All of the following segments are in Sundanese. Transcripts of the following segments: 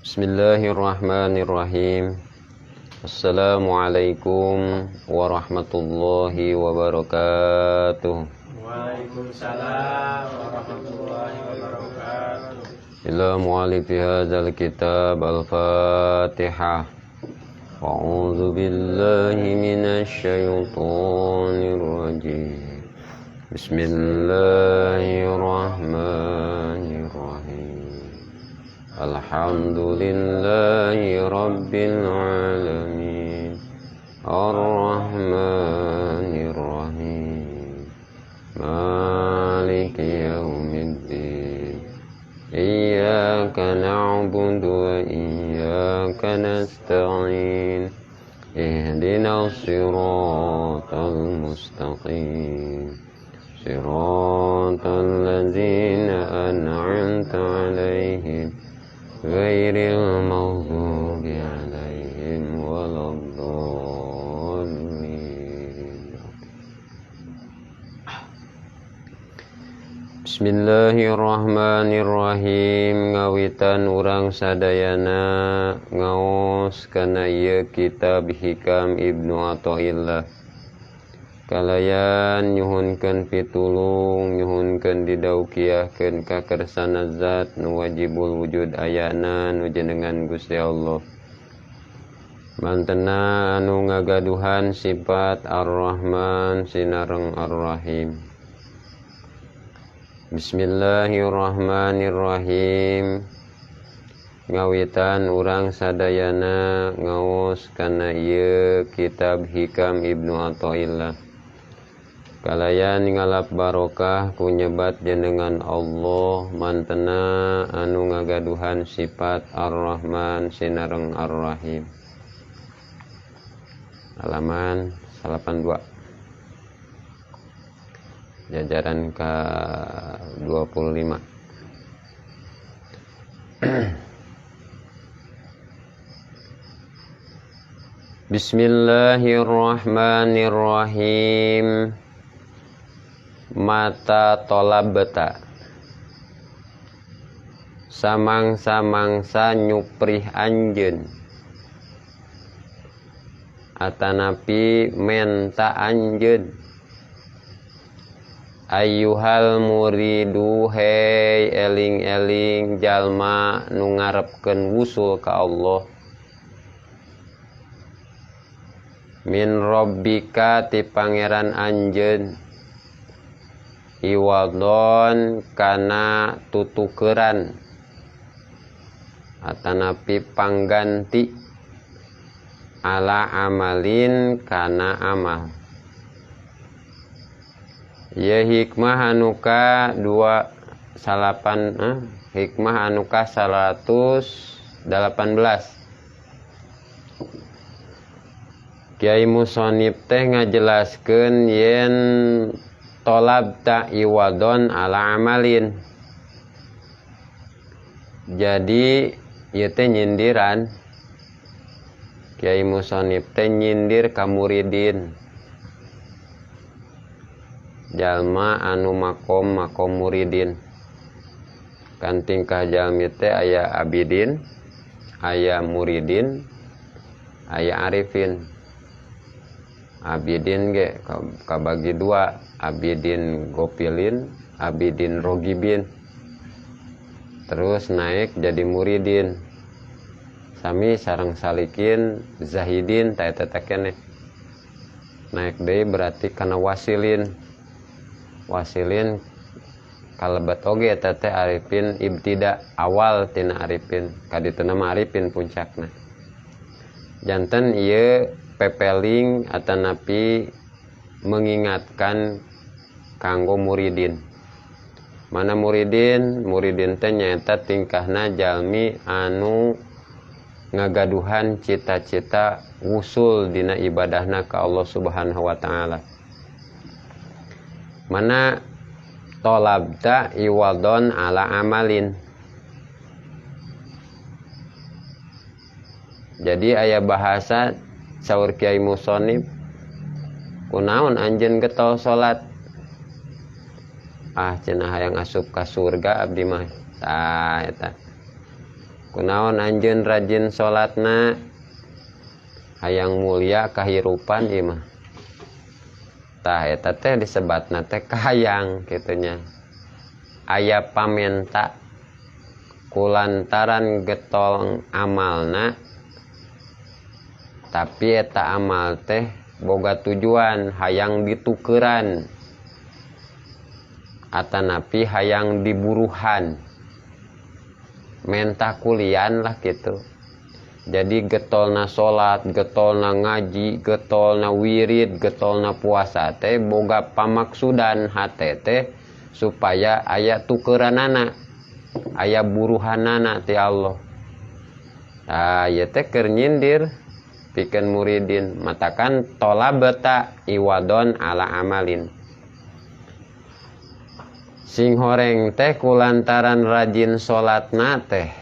Bismillahirrahmanirrahim. Assalamualaikum warahmatullahi wabarakatuh. Waalaikumsalam warahmatullahi wabarakatuh. Ila mu'alifi hadzal kitab al-Fatihah. A'udzu billahi minasy syaithanir rajim. Bismillahirrahmanirrahim. Alhamdulillahi rabbil alamin. Arrahmanir rahim. Maliki yaumiddin. Iyyaka na'budu wa iyyaka nasta'in. Ihdinas siratal mustaqim. Siratal ladzina an'amta 'alaihim ghairil maghdubi 'alaihim waladdallin. Bismillahirrahmanirrahim. Ngawitan urang sadayana ngaos kana ieu kitab Hikam Ibnu Athaillah. Kalayan nyuhunkeun pitulung, nyuhunkeun didaukiahkeun ka kersana zat nu wajibul wujud ayana nu jenengan Gusti Allah. Mantena anu ngagaduhan sifat Ar-Rahman sinareng Ar-Rahim. Bismillahirrahmanirrahim. Ngawitan urang sadayana ngaos kana ieu kitab Hikam Ibnu Athaillah. Kalayan ngalap barokah ku nyebat jenengan Allah mantena anu ngagaduhan sifat Ar-Rahman sinareng Ar-Rahim. Halaman 82. Jajaran ke 25. Bismillahirrahmanirrahim. Mata tolabta, samangsa-mangsa nyuprih anjeun atanapi menta anjeun. Ayyuhal muridu, hei eling-eling jalma nu ngarepkeun wusul ka Allah. Min rabbika, ti pangeran anjeun. Iwadon, kana tutukeran atanapi pangganti. Ala amalin, kana amal. Ye hikmah anuka 28, hikmah anuka 118. Kiai Musonib teh ngajelaskeun yen tolabta iwadon ala amalin. Jadi ieu teh nyindiran. Kiai Musonib teh nyindir ka muridin. Jalma anu makom makom muridin. Kan tingkah jalmi teh aya abidin, aya muridin, aya arifin. Abidin ge kabagi dua, abidin gopilin, abidin rogibin. Terus naik jadi muridin. Sami sareng salikin, zahidin ta eta teh keneh. Naik deui berarti kana wasilin. Wasilin kalebet oge eta teh arifin ibtida, awal tina arifin, kadituna mah arifin puncakna. Janten ieu pepeling atanapi mengingatkan kanggo muridin. Mana muridin? Muridin teh nyaeta tingkahna jalmi anu ngagaduhan cita-cita wusul dina ibadahna ka Allah Subhanahu wa taala. Mana tolabta iwadon ala amalin. Jadi aya bahasa saur Kiai Musonib, kunaon anjeun getol salat? Ah, cenah hayang asup ka surga abdi mah. Tah eta. Kunaon anjeun rajin salatna? Hayang mulia kahirupan ieu mah. Tah eta teh disebatna teh kahayang kitu nya. Aya pamenta kulantaran getol amalna, tapi eta amal teh boga tujuan hayang ditukeran atanapi hayang diburuhan, mentah kulian lah gitu. Jadi getolna salat, getolna ngaji, getolna wirid, getolna puasa teh boga pamaksudan hate teh supaya aya tukeranana, aya buruhanana ti Allah. Tah ieu teh keur nyindir pikeun muridin, matakan tolabta iwadon ala amalin. Sing horeng teh kulantaran rajin salatna teh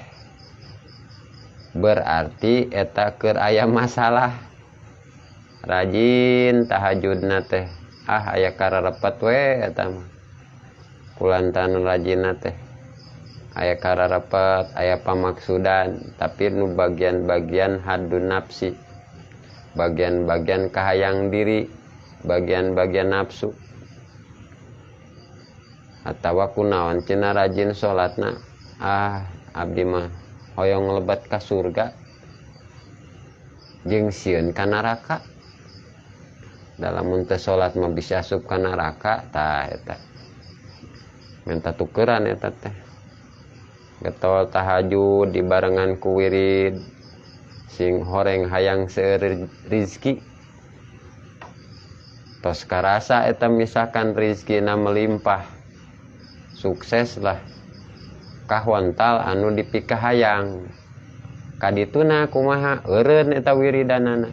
berarti eta keur aya masalah. Rajin tahajudna teh, ah aya kararepet we eta mah. Kulantaran rajinna teh aya kararepet, aya pamaksudan, tapi nu bagian-bagian hadun nafsi, bagian-bagian kahayang diri, bagian-bagian nafsu. Atawa kunaon cenah rajin salatna, ah abdi mah hoyong lebet ka surga jeung sieun ka neraka. Dalam mun teu salat mah bisa asup ka neraka. Tah eta minta tukeran eta teh. Getol tahajud dibarengan ku wirid, sing horeng hayang seueur rizki. Tos karasa eta misalkan rizkina melimpah, sukses lah, kahontal anu dipikahayang. Kadituna kumaha eureun eta wiridanana.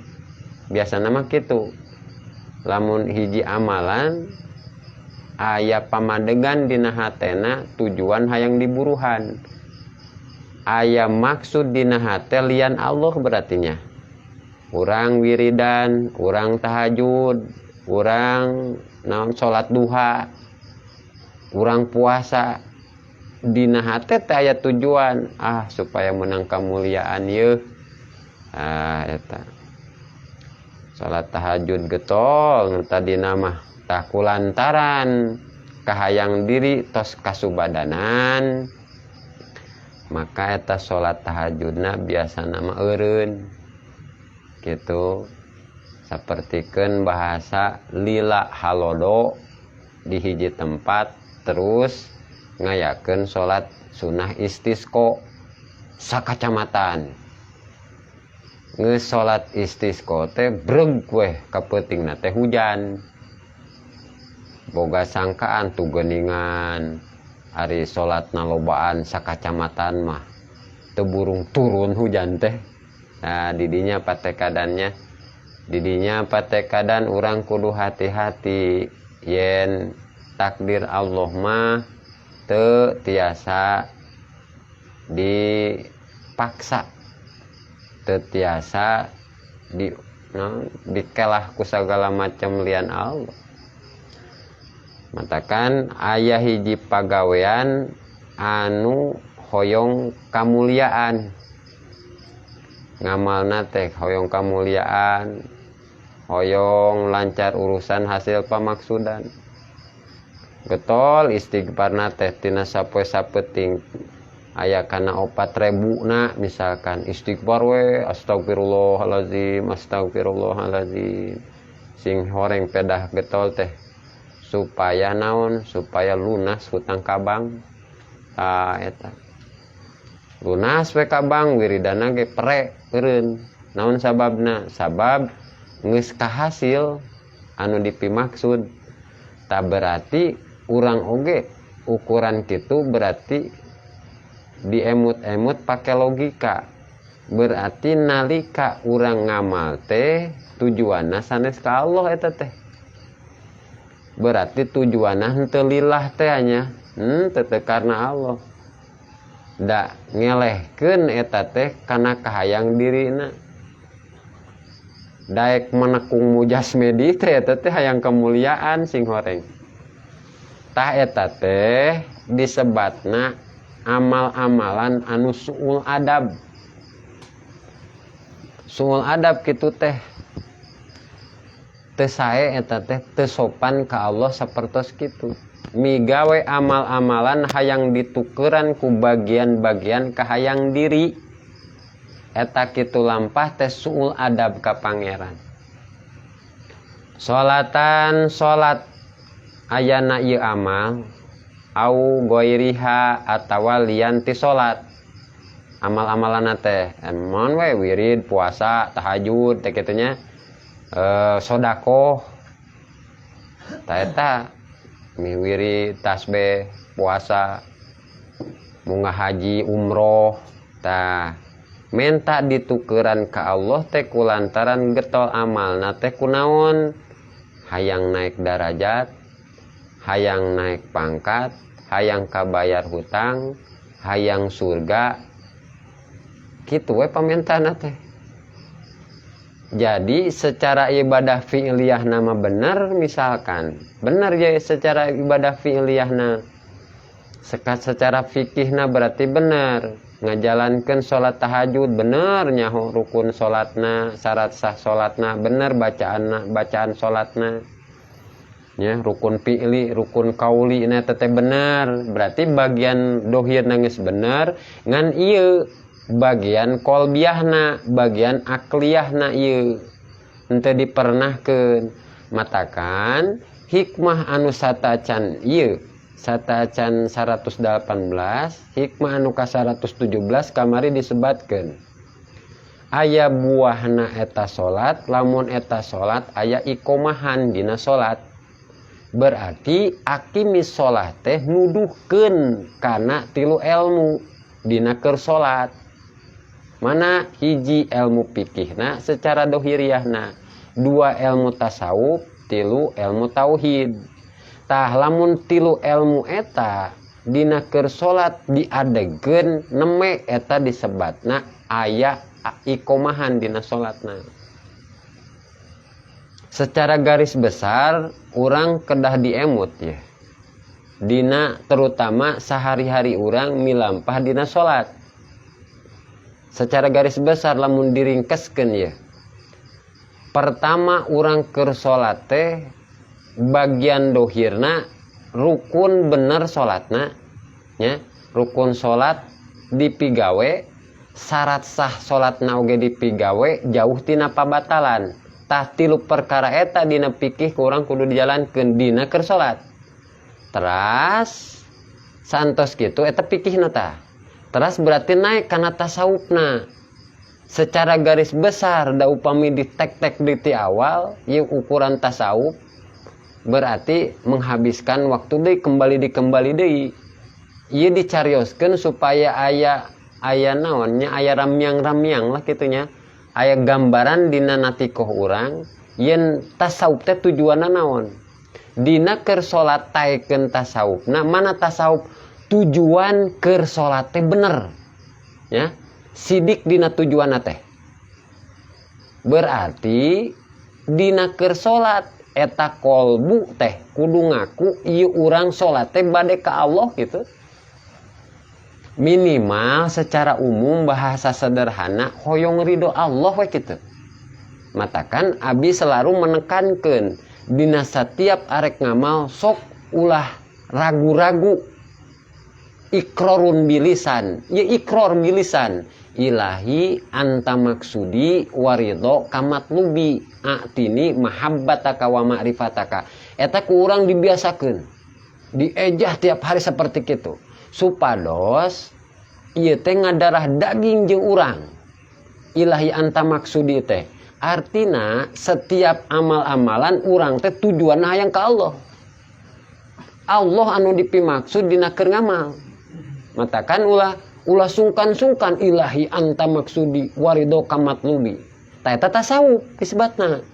Biasana mah kitu. Lamun hiji amalan aya pamadegan dina hatena tujuan hayang diburuhan, aya maksud dina hate lian Allah berartinya. Urang wiridan, urang tahajud, urang naon salat duha, urang puasa, dina hate teh aya tujuan, ah supaya menang kemuliaan yeuh. Ah eta salat tahajud getol nu tadina mah tah kulantaran kahayang diri tos kasubadanan, maka eta salat tahajudna biasana mah eureun kitu. Sapertikeun bahasa lila halodo di hiji tempat terus ngayakeun salat sunah istisqo sakacamatan. Geus salat istisqo teh breg weh kapeutingna teh hujan. Boga sangkaan tu geuningan ari salatna lobaan sakacamatan mah teu burung turun hujan teh. Nah didinya patekadannya, didinya patekadan urang kudu hati-hati yen takdir Allah mah teu tiasa dipaksa, teu tiasa di, no, dikelah ku sagala macam lian Allah. Matakan aya hiji pagawean anu hoyong kamuliaan, ngamalna teh hoyong kamuliaan, hoyong lancar urusan hasil pamaksudan. Getol istighfarna teh tina sapoe sapeting aya kana 4000 na misalkan istighfar we astagfirullahalazim astagfirullahalazim, sing horeng pedah getol teh supaya naon, supaya lunas hutang ka bank. Tah eta lunas we ka bank wiridana ge pre eureun. Naon sababna? Sabab geus kahasil anu dipimaksud. Tah berarti urang oge ukuran kitu berarti diemut-emut pake logika. Berarti nalika urang ngamal teh tujuanna sanes ka Allah eta teh. Berarti tujuanna henteu lillah teh nya, teu karena Allah. Da ngelehkeun eta teh kana kahayang dirina. Daek menekung mujasmedi teh eta teh hayang kemuliaan sing horeng. Tah eta teh disebatna Amal-amalan anu suul adab. Suul adab kitu teh teu sae, eta teh teu sopan ka Allah sapertos kitu. Migawe amal-amalan hayang ditukeran ku bagian-bagian kahayang diri, eta kitu lampah teh suul adab ka Pangeran. Salatan, salat ayana ieu amal, au ghairiha atawa lian ti salat, amal-amalan teh emon we wirid, puasa, tahajud teh kitu nya, sodakoh ta. Eta miwirid, tasbih, puasa, munggah haji, umroh, tah menta ditukeran ka Allah teh kulantaran getol amalna teh kunaon, hayang naik darajat, hayang naik pangkat, hayang kabayar hutang, hayang surga, kitu we pamentana teh. Jadi secara ibadah fi'liyah nama benar, misalkan benar ya, secara ibadah fi'liyahna, secara fikihna berarti benar ngajalankan sholat tahajud, bener nyaho rukun sholatna, syarat sah sholatna, bener bacaan bacaan sholatna ya, rukun fi'li, rukun kauli na teteh bener. Berarti bagian dohir nangis bener, ngan iya bagian kolbiahna, bagian akliyahna ieu henteu dipernahkeun. Matakan hikmah anu satacan ieu satacan 118, hikmah anu ka 117 kamari disebatkeun aya buahna eta salat. Lamun eta salat aya ikomahan dina salat, berarti aqimis sholat teh nuduhkeun kana tilu ilmu dina keur salat. Mana hiji ilmu fikihna secara dohiriahna, dua ilmu tasawuf, tilu ilmu tauhid. Tah, lamun tilu ilmu eta dina keur salat diadegeun neme, eta disebatna aya ikomahan dina salatna. Secara garis besar urang kedah diemut ya, dina terutama sehari-hari urang milampah dina salat. Secara garis besar lamun diringkeskeun ya, pertama urang keur salat teh bagian dohirna rukun bener salatna nya, rukun salat dipigawe, syarat sah salatna oge dipigawe, jauh tina pabatalan. Tah, tilu perkara eta dina fikih ku urang kudu dijalankeun dina keur salat. Teras santos kitu eta fikihna. Tah, teras berarti naik kana tasawufna. Secara garis besar da upami ditek-tek di ti awal ieu ukuran tasawuf berarti menghabiskan waktu deui, kembali di kembali deui ieu dicarioskeun supaya aya aya naonnya, aya ramyang-ramyang lah kitunya, aya gambaran dina natikoh urang yen tasawuf teh tujuanna naon. Dina keur salat taekeun tasawuf. Nah, mana tasawuf? Tujuan keur salat teh bener ya, sidik dina tujuanna teh. Berarti dina keur salat eta kolbu teh kudu ngaku ieu urang salat teh bade ka Allah gitu. Minimal secara umum bahasa sederhana hoyong ridho Allah we gitu. Matakan abi selalu menekankan dina setiap arek ngamal sok ulah ragu-ragu, ikrorun bilisan ya, ikror bilisan, ilahi anta maksudi waridho kamatlubi a'tini mahabbataka wa ma'rifataka. Eta ku urang dibiasakeun, diejah tiap hari seperti itu supados ieu teh ngadarah daging jeung urang. Ilahi anta maksudi teh artina setiap amal-amalan urang teh tujuan hayang ka Allah. Allah anu dipimaksud dina keur ngamal. Matakan ulah ulah sungkan-sungkan, ilahi anta maksudi waridho kamatlubi. Ta eta tasawuf disebutna.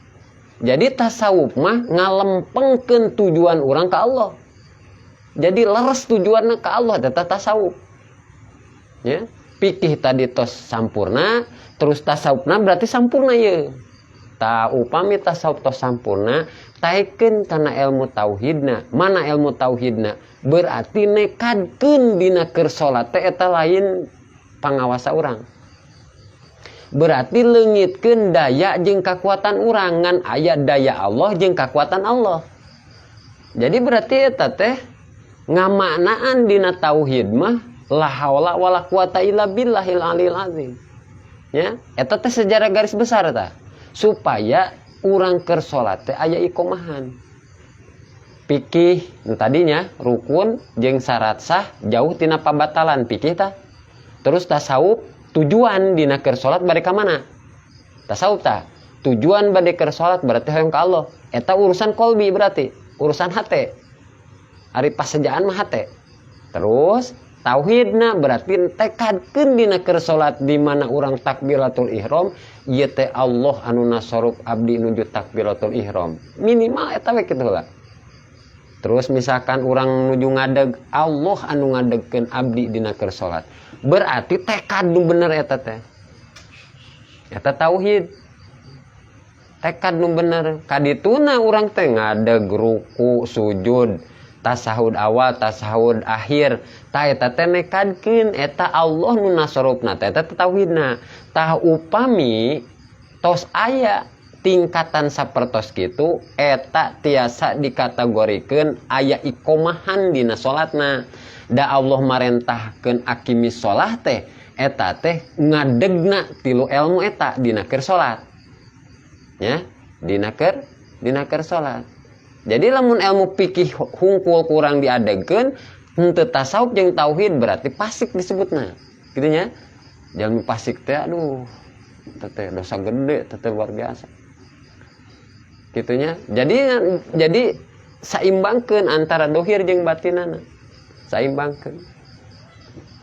Jadi tasawuf mah ngalempengkeun tujuan urang ka Allah. Jadi leres tujuanna ka Allah, eta tasawuf ya. Pikih tadi tos sampurna, terus tasawufna berarti sampurna ya. Ta upami tasawuf tos sampurna, taekeun kana ilmu tauhidna. Mana ilmu tauhidna? Berarti nekadkeun dina keur salat teh eta lain pangawasa urang. Berarti leungitkeun daya jeung kakuatan urang, ngan aya daya Allah jeung kakuatan Allah. Jadi berarti eta teh ngamaknaan dina tauhid mah la haula wala quwata illa billahil aliyil azim. Ya, eta teh sejarah garis besar eta. Supaya urang keur salat teh aya ikomahan. Pikih nu tadinya rukun jeung syarat sah jauh tina pabatalan pikih tah. Terus tasawuf tujuan dina keur salat bade ka mana? Tasawuf tah. Tujuan bade keur salat berarti hoyong ka Allah. Eta urusan kolbi berarti, urusan hate. Ari pasejaan mah hate. Terus tauhidna berarti tekadkeun dina keur salat di mana urang takbiratul ihram, ieu teh Allah anu nasoruf abdi nuju takbiratul ihram. Minimal eta we kitu heula. Terus misalkan urang nuju ngadeg, Allah anu ngadegkeun abdi dina keur salat. Berarti tekad nu bener eta teh. Eta tauhid. Tekad nu bener. Kadituna urang teh ngadeg, ruku, sujud, tasahud awal, tasahud akhir. Tah eta teh nekadkeun eta Allah nu nasorufna teh eta tauhidna. Tah upami tos aya tingkatan sapertos kitu eta tiasa dikategorikeun aya ikomahan dina salatna. Da Allah marentahkeun aqimis shalah teh eta teh ngadegna tilu ilmu eta dina keur salat. Ya, dina keur salat. Jadi lamun ilmu fikih hungkul kurang diadegkeun henteu tasawuf jeung tauhid berarti fasik disebutna. Kitu nya. Jalmi fasik teh aduh teh dosa gede, teh luar biasa. Kitunya. Jadi saimbangkeun antara dohir jeung batinana. Saimbangkeun.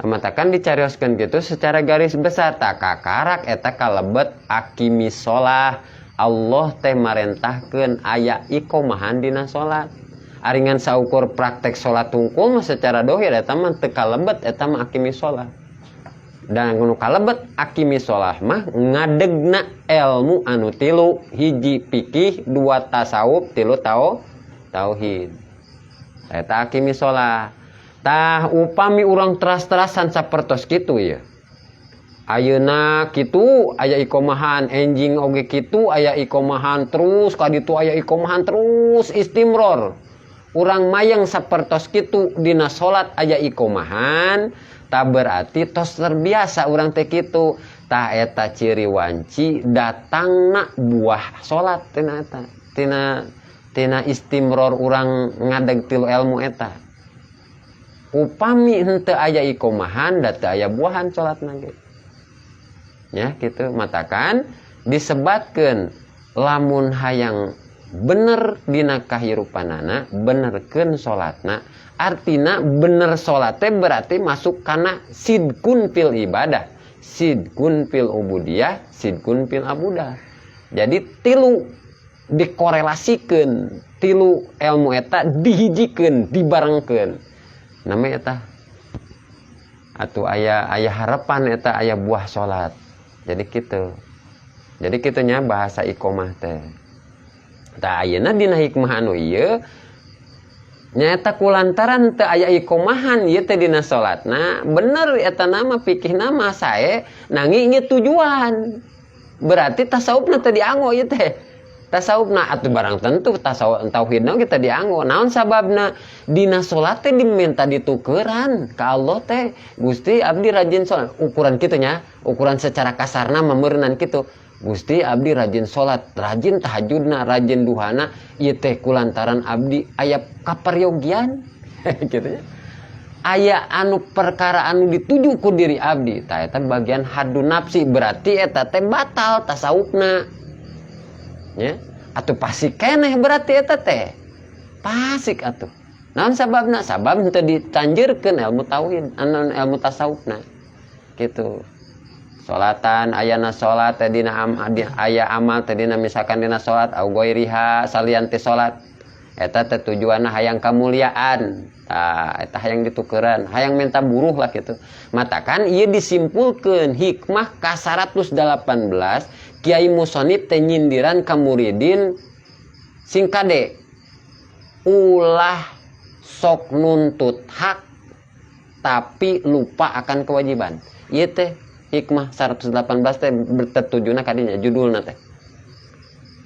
Matakan dicarioskeun gitu secara garis besar tak kakarak eta kalebet aqimis shalah. Allah teh marentahkeun aya ikomahan dina salat. Aringan saukur praktek salat tungkul mah secara dohir eta mah teu kalebet eta mah aqimis shalah. Dan nu kalebet aqimis shalah mah ngadegna ilmu anu tilu, hiji fikih, dua tasawuf, tilu tauhid. Eta aqimis shalah. Tah upami urang teras-terasan sapertos kitu ya. Ayeuna kitu aya ikomahan, enjing oge kitu aya ikomahan terus ka ditu aya ikomahan terus istimror. Urang mayang sapertos kitu dina salat aya ikomahan, tah berarti tos terbiasa urang teh kitu. Tah eta ciri wanci datangna buah salat tina eta, tina istimror urang ngadeg tilu ilmu eta. Upami henteu aya ikomahan da teu aya buahan salatna ge. Ya gitu, matakan disebatkeun lamun hayang bener dina kahirupanana, benerkeun salatna, artina bener salat teh berarti masuk kana sidkun fil ibadah, sidkun fil ubudiyah, sidkun fil abudah. Jadi tilu dikorelasikeun, tilu ilmu eta dihijikeun, dibarengkeun. Namanya eta atau aya harapan eta aya buah salat. Jadi gitu. Jadi kitunya bahasa iqomah teh. Tah ayeuna dina hikmah anu ieu nyaeta kulantaran teu aya iqomahan ieu teh dina salatna, bener eta nama fikih nama sae nanging ieu tujuan. Berarti tasawufna teh dianggo ieu teh. Tasawufna atuh barang tentu tasawuf tauhidna kita dianggo. Naon sababna? Dina salat teh diminta ditukeran ka Allah teh. Gusti abdi rajin salat. Ukuran kitu nya, ukuran secara kasarna meureunan kitu. Gusti abdi rajin salat, rajin tahajudna, rajin duhana, ieu teh kulantaran abdi aya kaperyogian. Kitu nya. Aya anu perkara anu dituju ku diri abdi, tah eta bagian hadun nafsi, berarti eta teh batal tasawufna. Ya, atuh fasik keneh berarti eta teh. Fasik atuh. Naon sababna? Sabab henteu ditanjurkeun ilmu tauhid, anu ilmu tasawufna. Gitu. Salatan ayana salat teh dina aya amal teh dina misalkan dina salat au ghairiha salian ti salat. Eta teh tujuanna hayang kamuliaan. Tah eta hayang ditukeran, hayang minta buruh lah gitu. Matakan ieu disimpulkeun hikmah ka 118 Kiai Musonib teh nyindiran ka muridin, sing kade ulah sok nuntut hak tapi lupa akan kewajiban. Ieu teh hikmah 118 teh tertujuna kadinya judulna teh.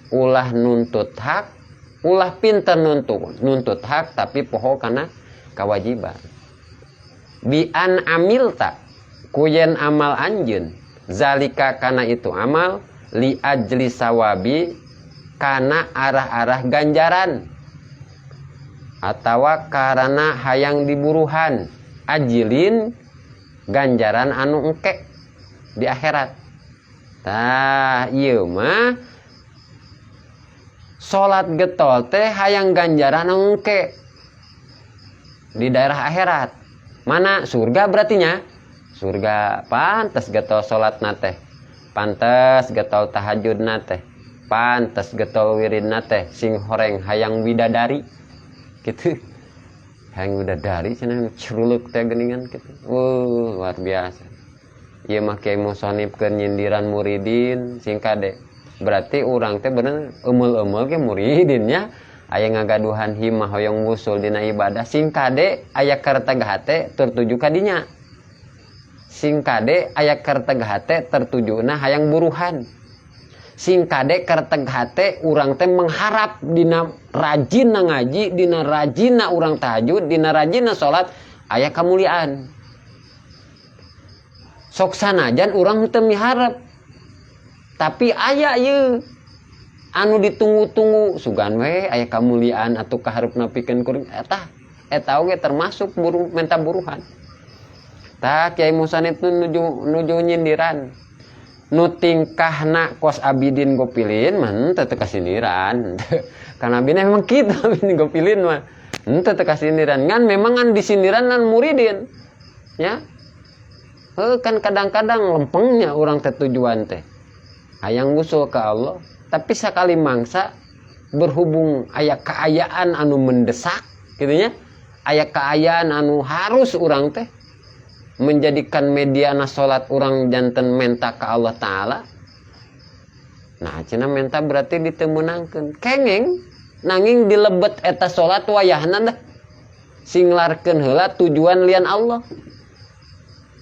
Ulah nuntut hak, ulah pinter nuntut nuntut hak tapi poho kana kewajiban. Bi an amilta, ku yen amal anjeun, zalika kana itu amal, li ajli sawabi, kana arah-arah ganjaran atawa karena hayang diburuhan, ajilin, ganjaran anu engke di akhirat. Tah, ieu mah salat getol teh hayang ganjaran anu engke di daerah akhirat. Mana surga berartinya? Surga. Pantes getol salat teh, pantes getol tahajud teh, pantes getol wirid teh, sing horeng hayang widadari gitu. Hayang widadari cenah, curuluk teh geuningan gitu. Luar biasa. Ieu mah Kiai Musonib keur nyindiran muridin, sing kade. Berarti urang teh bener eumel-eumel ge muridinnya, aya ngagaduhan himah hoyong wusul dina ibadah, sing kade aya kareteg hate tertuju ka dinya. Sing kade aya kareteg hate tertujuna hayang buruhan. Sing kade kareteg hate urang teh mengharap dina rajinna ngaji, dina rajinna urang tahajud, dina rajinna salat aya kamuliaan. Sok sanajan urang teu miharep, tapi aya ieu anu ditunggu-tunggu, sugan we aya kamuliaan atau kaharepna pikeun kuring eta, eta oge termasuk buruh, menta buruhan. Tah, Kiai Musanib nuju nuju nyindiran nu tingkahna kos Abidin Gopilin mah henteu teu kasindiran, karena abina memang kitu. Abidin Gopilin mah henteu teu kasindiran, ngan memang kan disindiran nan muridin ya. Heuh, kan kadang-kadang lempengnya urang teh tujuan teh hayang wusul ke Allah, tapi sakali mangsa berhubung aya kaayaan anu mendesak gitu nya, aya kaayaan anu harus urang teh menjadikan media na salat urang janten menta ke Allah Ta'ala. Nah, cenah menta berarti ditemenangkeun kengeng, nanging dilebet eta salat wayahna dah singlarkeun heula tujuan lian Allah.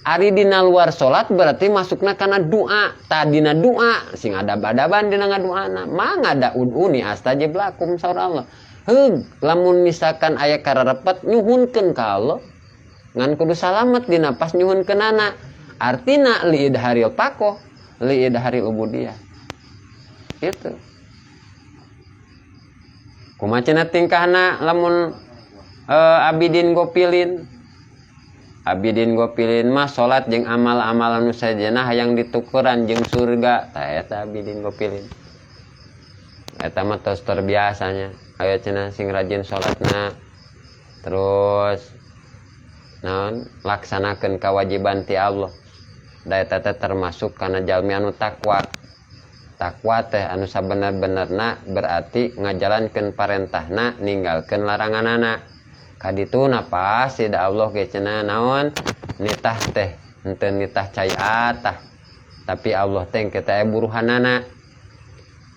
Ari dina luar salat berarti masukna kana doa. Tadina doa sing adab-adaban dina ngadoana, mangga ud'uni astajib lakum saur Allah. Heug, lamun misalkan aya kararepet nyuhunkeun ka Allah, ngan kudu salamet dina pas nyuhunkeunana, artina li idharil pakoh, li idharil ubudiyah gitu. Kumaha cenah tingkahna lamun Abidin Gopilin? Abidin Gopilin mah salat jeung amal-amalan nu sajena hayang ditukeran jeung surga. Tah, eta Abidin Gopilin eta mah tos terbiasanya. Aya cenah sing rajin salatna, terus naon, laksanakeun kewajiban ti Allah, da eta teh termasuk kana jalmi anu takwa. Takwa teh anu sabener-benerna berarti ngajalankeun parentahna, ninggalkeun laranganana. Kadituna pasti da Allah ge cenah naon, nitah teh henteu nitah cai atah, tapi Allah teh kita buruhanana.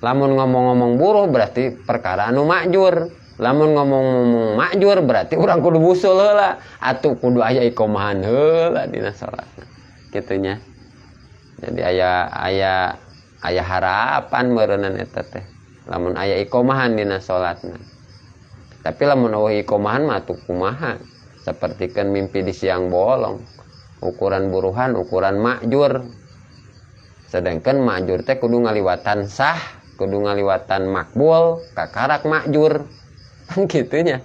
Lamun ngomong-ngomong buruh berarti perkara anu makjur. Lamun ngomong-ngomong makjur berarti urang kudu wusul heula atuh, kudu aya ikomahan heula dina salatna kitu nya. Jadi aya aya aya harapan meureunnan eta teh lamun aya ikomahan dina salatna. Tapi lamun euweuh ikomahan mah atuh kumaha, sapertikeun mimpi di siang bolong. Ukuran buruhan ukuran makjur, sedangkan makjur teh kudu ngaliwatan sah, kudu ngaliwatan makbul, kakarak makjur kan gitunya.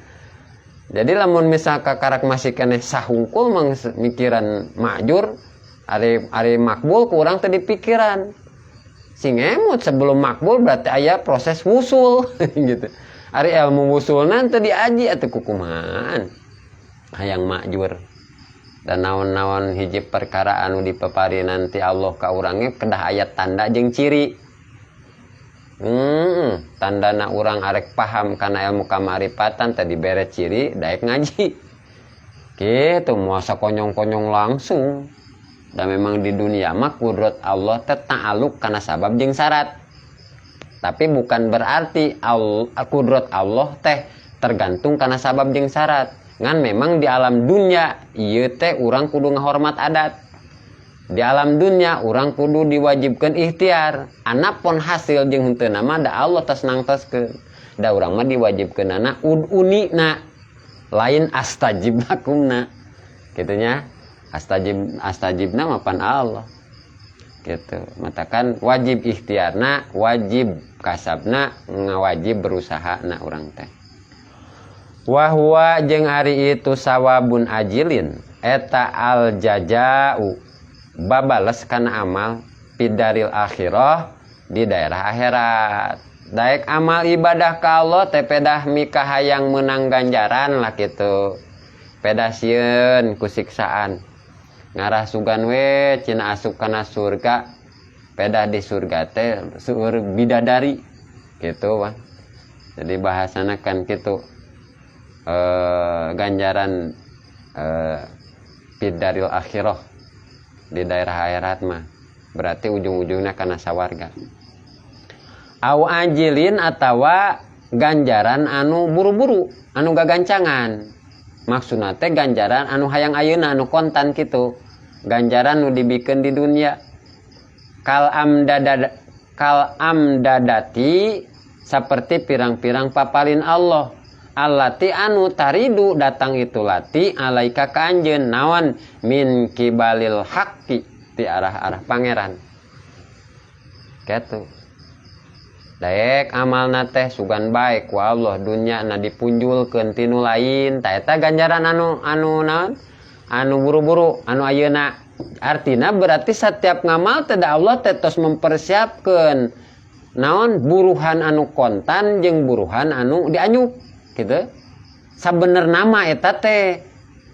Jadi lamun misal kakarak masih keneh sah hungkul mang mikiran makjur, ari ari makbul kurang teh dipikiran. Sing emut, sebelum makbul berarti aya proses wusul gitu. Ari ilmu wusulna teu diaji atuh kukumahan hayang makjur? Dan naon-naon hiji perkara anu dipapari nanti Allah ka urangnya kedah aya tanda jeung ciri. Tandana urang arek paham kana ilmu kamaripatan tadi bere ciri daek ngaji gitu, masa konyong-konyong langsung. Dan memang di dunia mah kudrat Allah teh ta'aluk kana sabab jeung syarat. Tapi bukan berarti kudrat Allah teh tergantung kana sabab jeung syarat. Ngan memang di alam dunia ieu teh urang kudu ngahormat adat. Di alam dunia urang kudu diwajibkan ikhtiar. Anapun hasil jeung henteu mah da Allah tos nangtoskeun. Da urang mah diwajibkeunana uduni na, lain astajib lakumna. Kitu nya. Astajib astajibna mah pan Allah. Gitu. Matakan wajib ikhtiarna, wajib kasabna, ngawajib berusaha na urang teh. Wahwa jeung ari itu sawabun ajilin eta al jazau babales kana amal fidaril akhirah di daerah akhirat. Daek amal ibadah ka Allah teh pedah mikahayang menang ganjaran lah gitu. Pedah sieun ku siksaan. Ngarah sugan we cina asup kana surga. Pedah di surga teh seueur bidadari gitu wah. Jadi bahasana kan gitu. Ganjaran fidaril akhirah di daerah akhirat mah berarti ujung-ujungnya kana sawarga. Au ajilin atawa ganjaran anu buru-buru, anu gagancangan. Maksudna teh ganjaran anu hayang ayeuna anu kontan kitu. Ganjaran nu dibikeun di dunia. Kal amdadad, kal amdadati seperti pirang-pirang papalin Allah. Allati anu taridu datang itu lati alaika ka anjeun naon min kibalil haqqi ti arah-arah pangeran. Kitu. Daek amalna teh sugan bae ku Allah dunya na dipunjulkeun ti nu lain ta eta ganjaran anu anu naon anu buru-buru anu ayeuna. Artina berarti setiap ngamal teh da Allah teh tos mempersiapkeun naon buruhan anu kontan jeung buruhan anu dianyuk gitu. Sabenerna mah eta teh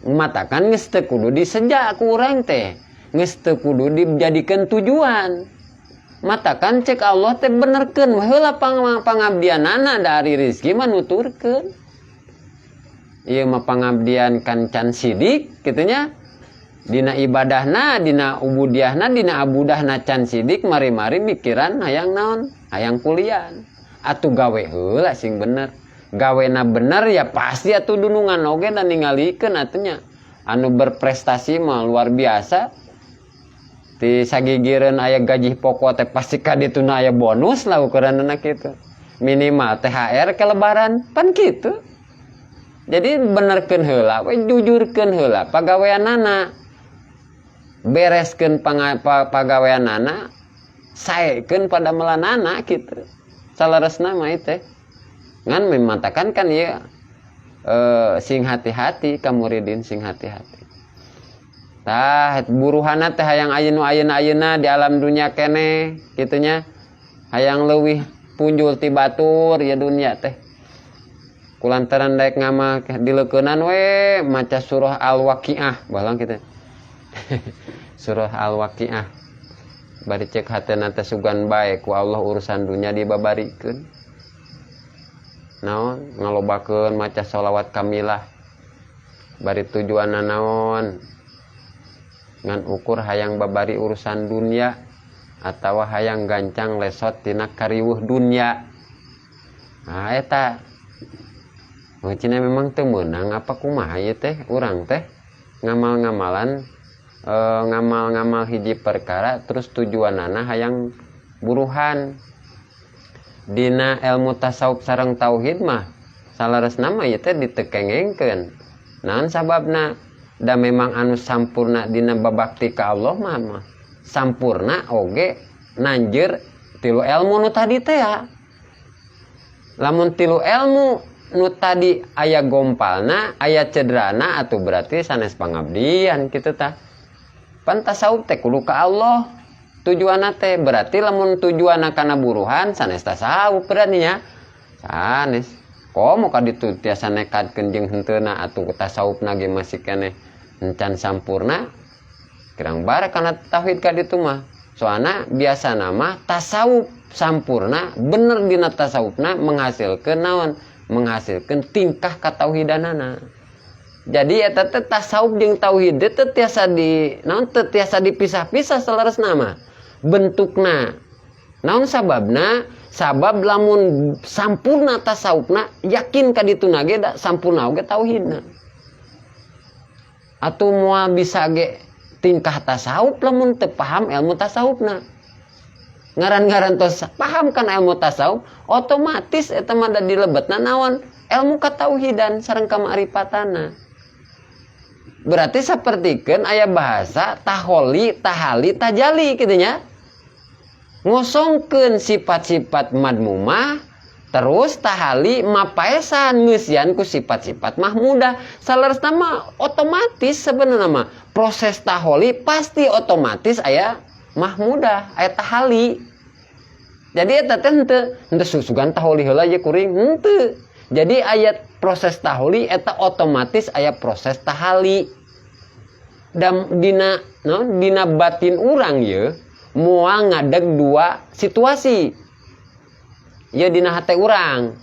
matakan geus teu kudu diseja ku urang teh, geus teu kudu dijadikeun tujuan. Matakan cek Allah teh benerkeun heula pangabdianana dari rezeki mah nuturkeun. Ieu mah pangabdian kan can sidik kitu nya. Dina ibadahna, dina ubudiahna, dina abudahna can sidik mari-mari mikiran hayang naon? Hayang kulian. Atuh gawe heula sing bener. Gawena bener ya pasti atuh dunungan oge dan ningalikeun atunya. Anu berprestasi mah luar biasa. Ti sagigireun aya gaji pokok teh pasti ka dituna aya bonus lah ukuranna kitu. Minimal THR ke lebaran pan kitu. Jadi benerkeun heula we, jujurkeun heula pagaweanana. Bereskeun pagaweanana, saekeun padamelanana kitu. Saleresna mah teh. Ngan mematakan kan ieu sing hati-hati ka muridin, sing hati-hati. Tah buruhana teh hayang ayeuna ayeuna ayeuna di alam dunia keneh kitu nya. Hayang leuwih punjul ti batur ya dunia teh. Kulantaran daek ngamal dileukeunnan we maca surah Al-Waqiah balang kitu. Surah Al-Waqiah. Bari cek hatena teh sugan bae ku Allah urusan dunia dibabarikeun. Naon ngalobakeun maca sholawat kamilah. Bari tujuanna naon? Ngan ukur hayang babari urusan dunia atawa hayang gancang lesot tina kariweuh dunia. Nah eta Cina memang teu meunang apa kumaha ieu teh urang teh ngamal-ngamalan ngamal-ngamal hiji perkara terus tujuanana hayang buruhan. Dina ilmu tasawuf sareng tauhid mah saleresna mah ieu teh ditekengengkeun. Naon sababna? Da memang anu sampurna dina babakti ka Allah mah sampurna oge nanjeur tilu ilmu nu tadi teh ya. Lamun tilu ilmu nu tadi aya gompalna, aya cederana atuh berarti sanes pangabdian kitu tah. Pan tasawuf teh kudu ka Allah tujuanna teh, berarti lamun tujuanna kana buruhan sanes tasawuf berarti nya. Sanes. Komo ka ditu tiasa nekadkeun jeung henteuna atuh tasawufna ge masih keneh encan sampurna. Kirang bara kana tauhid ka ditu mah. Soalna biasana mah tasawuf sampurna bener dina tasawufna menghasilkeun naon? Menghasilkeun tingkah katauhidanana. Jadi eta teh tasawuf jeung tauhid teh tiasa di naon, teu tiasa dipisah-pisah saleresna mah bentukna. Naon sababna? Sabab lamun sampurna tasawufna, yakin ka dituna ge da sampurna oge tauhidna. Atuh moal bisa ge tingkah tasawuf lamun teu paham ilmu tasawufna. Ngaran-ngaran tos paham kan ilmu tasawuf, otomatis eta mah da dilebetna naon? Ilmu katauhidan sareng kamarifatana. Berarti sapertikeun aya bahasa taholi, tahali, tajali kitu nya. Ngosongkeun sifat-sifat madmumah, terus tahali mapaesan ngeusian ku sifat-sifat mahmudah. Saleresna mah otomatis sebenarnya mah proses taholi pasti otomatis aya mahmudah, aya tahali. Jadi eta teh henteu susugan taholi heula ye kuring, henteu. Jadi aya proses taholi eta otomatis aya proses tahali. Dan dina no, dina batin urang ye moal ngadeg dua situasi. Ya dina hate urang.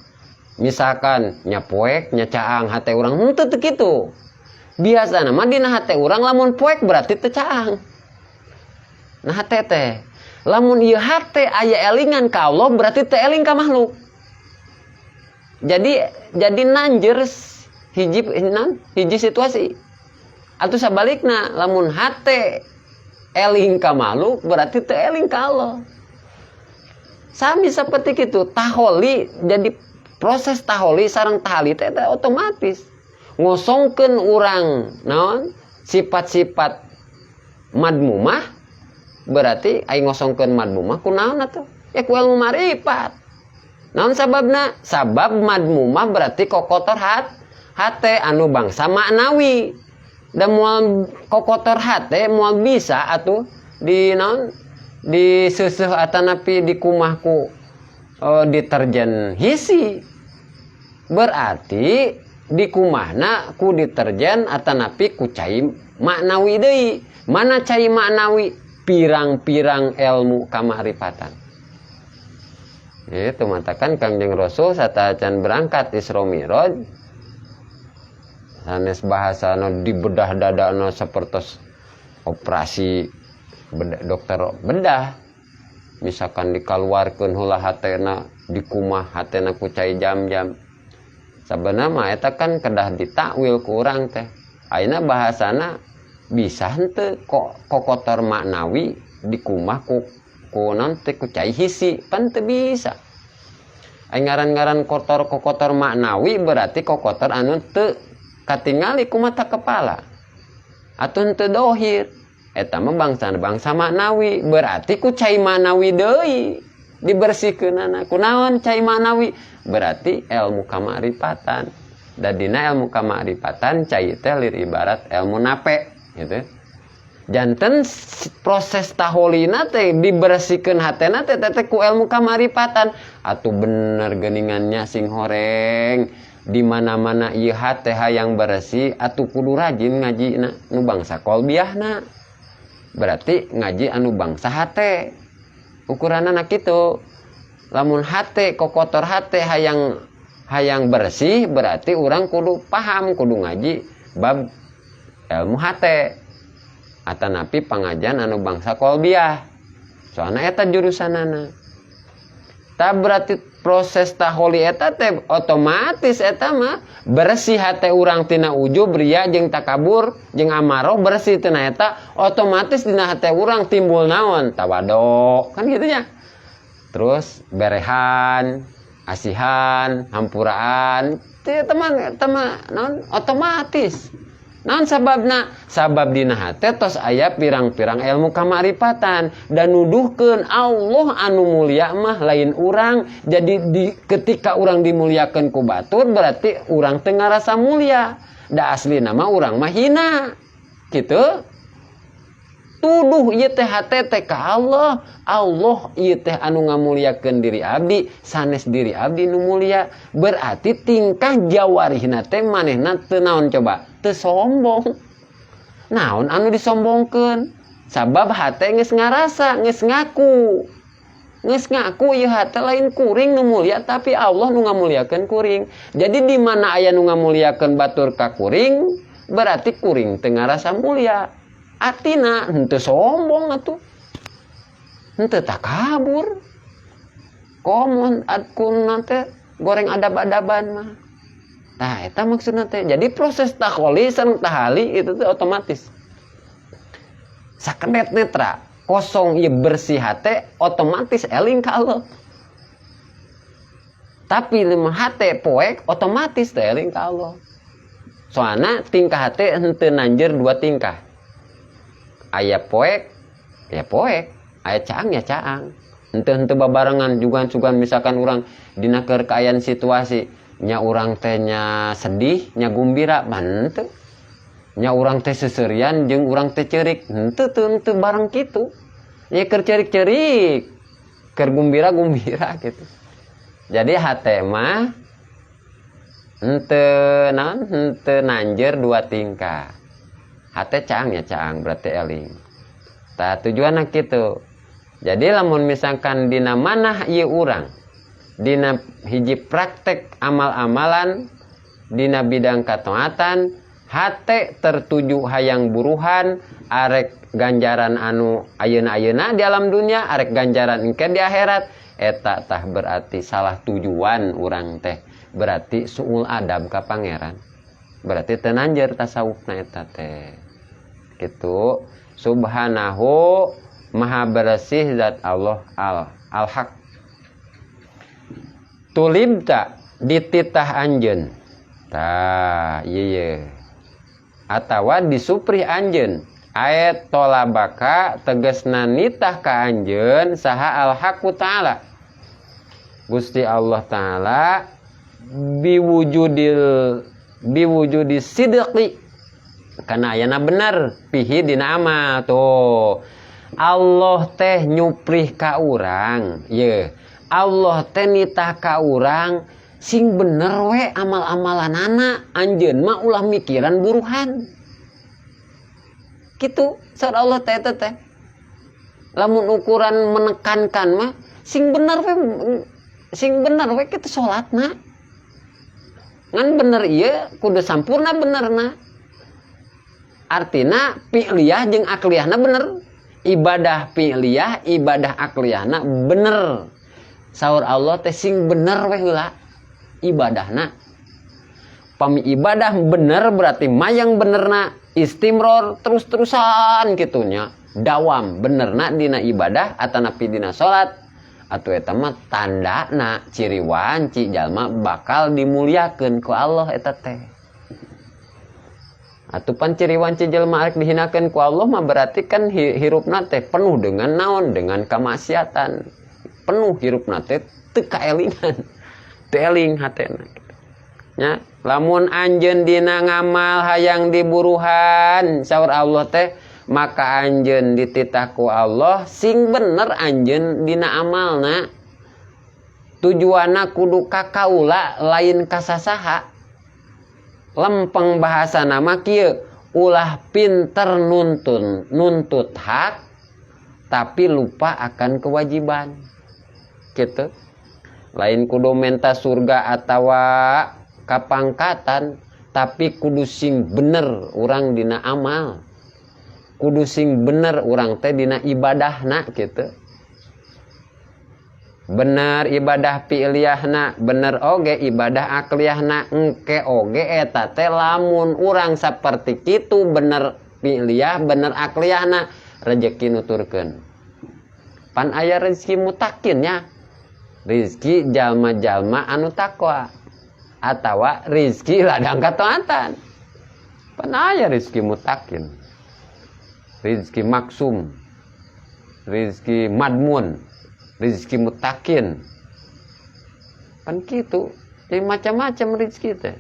Misalkan nya poek nya caang hate urang, henteu teu kitu. Biasana mah dina hate urang lamun poek berarti teu caang. Nah hate teh lamun ieu hate aya elingan ka Allah berarti teu eling ka makhluk. Jadi nanjer hiji non, hiji situasi. Atau sabalikna lamun hate eling ka makhluk berarti teu eling ka Allah. Sami seperti itu taholi, jadi proses taholi sareng tahali teh otomatis ngosongkeun urang naon sifat-sifat madmumah, berarti ai ngosongkeun madmumah kunaon atuh? Ya ku ilmu marifat. Naon sababna? Sabab madmumah berarti kokotor hate anu bangsa maknawi. Dan moal kokotor hate moal bisa atuh di naon di seuseuh atanapi di kumahku deterjen hisi. Berarti di kumahna ku deterjen atanapi ku cai maknawi deui. Mana cai maknawi? Pirang-pirang ilmu kamaripatan. Itu matakan Kangjeng Rasul sateuacan berangkat Isra Mi'raj sanes bahasana dibedah dadana sapertos operasi bedah, dokter bedah, misalkan dikaluarkeun heula hatena, dikumah hatena ku cai jam-jam. Sabenerna mah eta kan kedah ditakwil ku urang teh. Ayeuna bahasana bisa henteu kok kokotor maknawi dikumah ku naon teh ku cai hisi, pan teu bisa. Ai ngaran-ngaran kotor kokotor maknawi berarti kokotor anu teu katingali ku mata kepala atau henteu dohir. Eta mah bangsa-bangsa maknawi, berarti ku cai maknawi deui dibersihkeunana. Kunaon cai maknawi? Berarti ilmu kamaripatan. Da dina ilmu kamaripatan cai teh lir ibarat ilmu nape gitu. Janten proses taholina teh dibersihkeun hatena teh teh ku ilmu kamaripatan. Atuh bener geuningannya sing horeng di mana-mana ieu hate hayang bersih atuh kudu rajin ngajina nu bangsa kolbiahna. Berarti ngaji anu bangsa hate. Ukuranana kitu. Lamun hate kokotor hate hayang bersih berarti urang kudu paham, kudu ngaji bab ilmu hate atanapi pangajian anu bangsa kolbiah. Soalna eta jurusanana. Ta berarti proses taholi eta teh otomatis eta mah bersih hate urang tina ujub, ria jeung takabur jeung amaroh, bersih tina eta otomatis dina hate urang timbul naon? Tawado kan gitu nya. Terus berehan, asihan, hampuraan, teu teman teman naon otomatis. Naon sababna? Sabab dina hate tos aya pirang-pirang ilmu kamaripatan dan nuduhkeun Allah anu mulia mah lain urang. Jadi ketika urang dimuliakeun ku batur berarti urang teu ngarasa mulia. Da aslina mah urang mah hina. Gitu. Tuduh ieu teh hate teh ka Allah. Allah ieu teh anu ngamuliakeun diri abdi, sanes diri abdi nu mulia. Berarti tingkah jawarihna teh manehna teu naon coba? Teu sombong. Naon anu disombongkeun? Sabab hate geus ngarasa, geus ngaku. Geus ngaku ieu hate lain kuring nu mulia tapi Allah nu ngamuliakeun kuring. Jadi di mana aya nu ngamuliakeun batur ka kuring, Berarti kuring teu ngarasa mulia. Atina henteu sombong atuh. Henteu takabur. Komo akun teh goreng adab-adaban mah. Nah, eta maksudna teh. Jadi proses takholi sareng tahali itu tuh otomatis. Sakedet netra kosong ieu bersih hate otomatis eling ka Allah. Tapi lima hate poek otomatis teh eling ka Allah. Soalna tingkah hate henteu nanjer dua tingkah. Aya poek ya poek, aya caang ya caang. Henteu babarengan jugan-jugan misalkan urang dina keur kaayaan situasi nya urang teh nya sedih nya gumbira mah henteu. Nya urang teh seserian jeung urang teh ceurik henteu teu henteu bareng kitu. Nya keur ceurik-ceurik, keur gumbira-gumbira gitu. Jadi hate mah henteu naon henteu nanjer dua tingkah. Hate caang ya caang berarti eling. Tah tujuanna kitu. Jadi lamun misalkan dina manah ieu urang dina hiji praktek amal-amalan dina bidang kataatan hate tertuju hayang buruhan arek ganjaran anu ayeuna-ayeuna di alam dunia arek ganjaran engke di akhirat eta tah berarti salah tujuan urang teh berarti suul adab ka pangeran berarti teu nanjer tasawufna eta teh kitu. Subhanahu maha bersih zat Allah al-haq. Tulibta dititah anjeun tah ieu ye atawa disuprih anjeun ayat tolabaka tegasna nitah ka anjeun saha al-haqu ta'ala Gusti Allah ta'ala biwujudi sidqi kana ayana bener pihi dina amal tuh. Allah teh nyuprih ka urang ye Allah teh nitah ka urang sing bener we amal-amalanana anjeun mah ulah mikiran buruhan kitu saur Allah teh eta teh lamun ukuran menekankan mah sing bener we kitu salatna ngan bener ieu kudu sampurna benerna artina fi'liyah jeung akliyahna bener ibadah fi'liyah ibadah akliyahna bener saur Allah teh sing bener we heula ibadahna pami ibadah bener berarti mayang benerna istimror terus-terusan kitunya dawam benerna dina ibadah atanapi dina salat atuh eta mah tandana ciri wanci jalma bakal dimuliakeun ku Allah eta teh. Atuh pan ciri wanci jelma arek dihinakeun ku Allah mah berarti kan hirupna teh penuh dengan naon dengan kemaksiatan penuh hirupna teh teu kaelingan teu eling hatena nya. Lamun anjeun dina ngamal hayang diburuhan saur Allah teh maka anjeun dititah ku Allah sing bener anjeun dina amalna tujuanna kudu ka kaula lain ka sasaha. Lempeng bahasa nama kieu ulah pinter nuntut hak tapi lupa akan kewajiban gitu. Lain kudu menta surga atawa kapangkatan tapi kudu sing bener urang dina amal kudu sing bener urang teh dina ibadahna gitu. Bener ibadah fi'liyahna bener oge ibadah akliyahna engke oge eta teh lamun urang saperti kitu bener fi'liyah bener akliyahna rejeki nuturkeun pan aya rezeki mutakin nya rezeki jalma-jalma anu takwa atawa rezeki ladang kataatan pan aya rezeki mutakin rezeki maksum rezeki madmun rezeki mutakin pan kitu jadi macam-macam rezeki teh.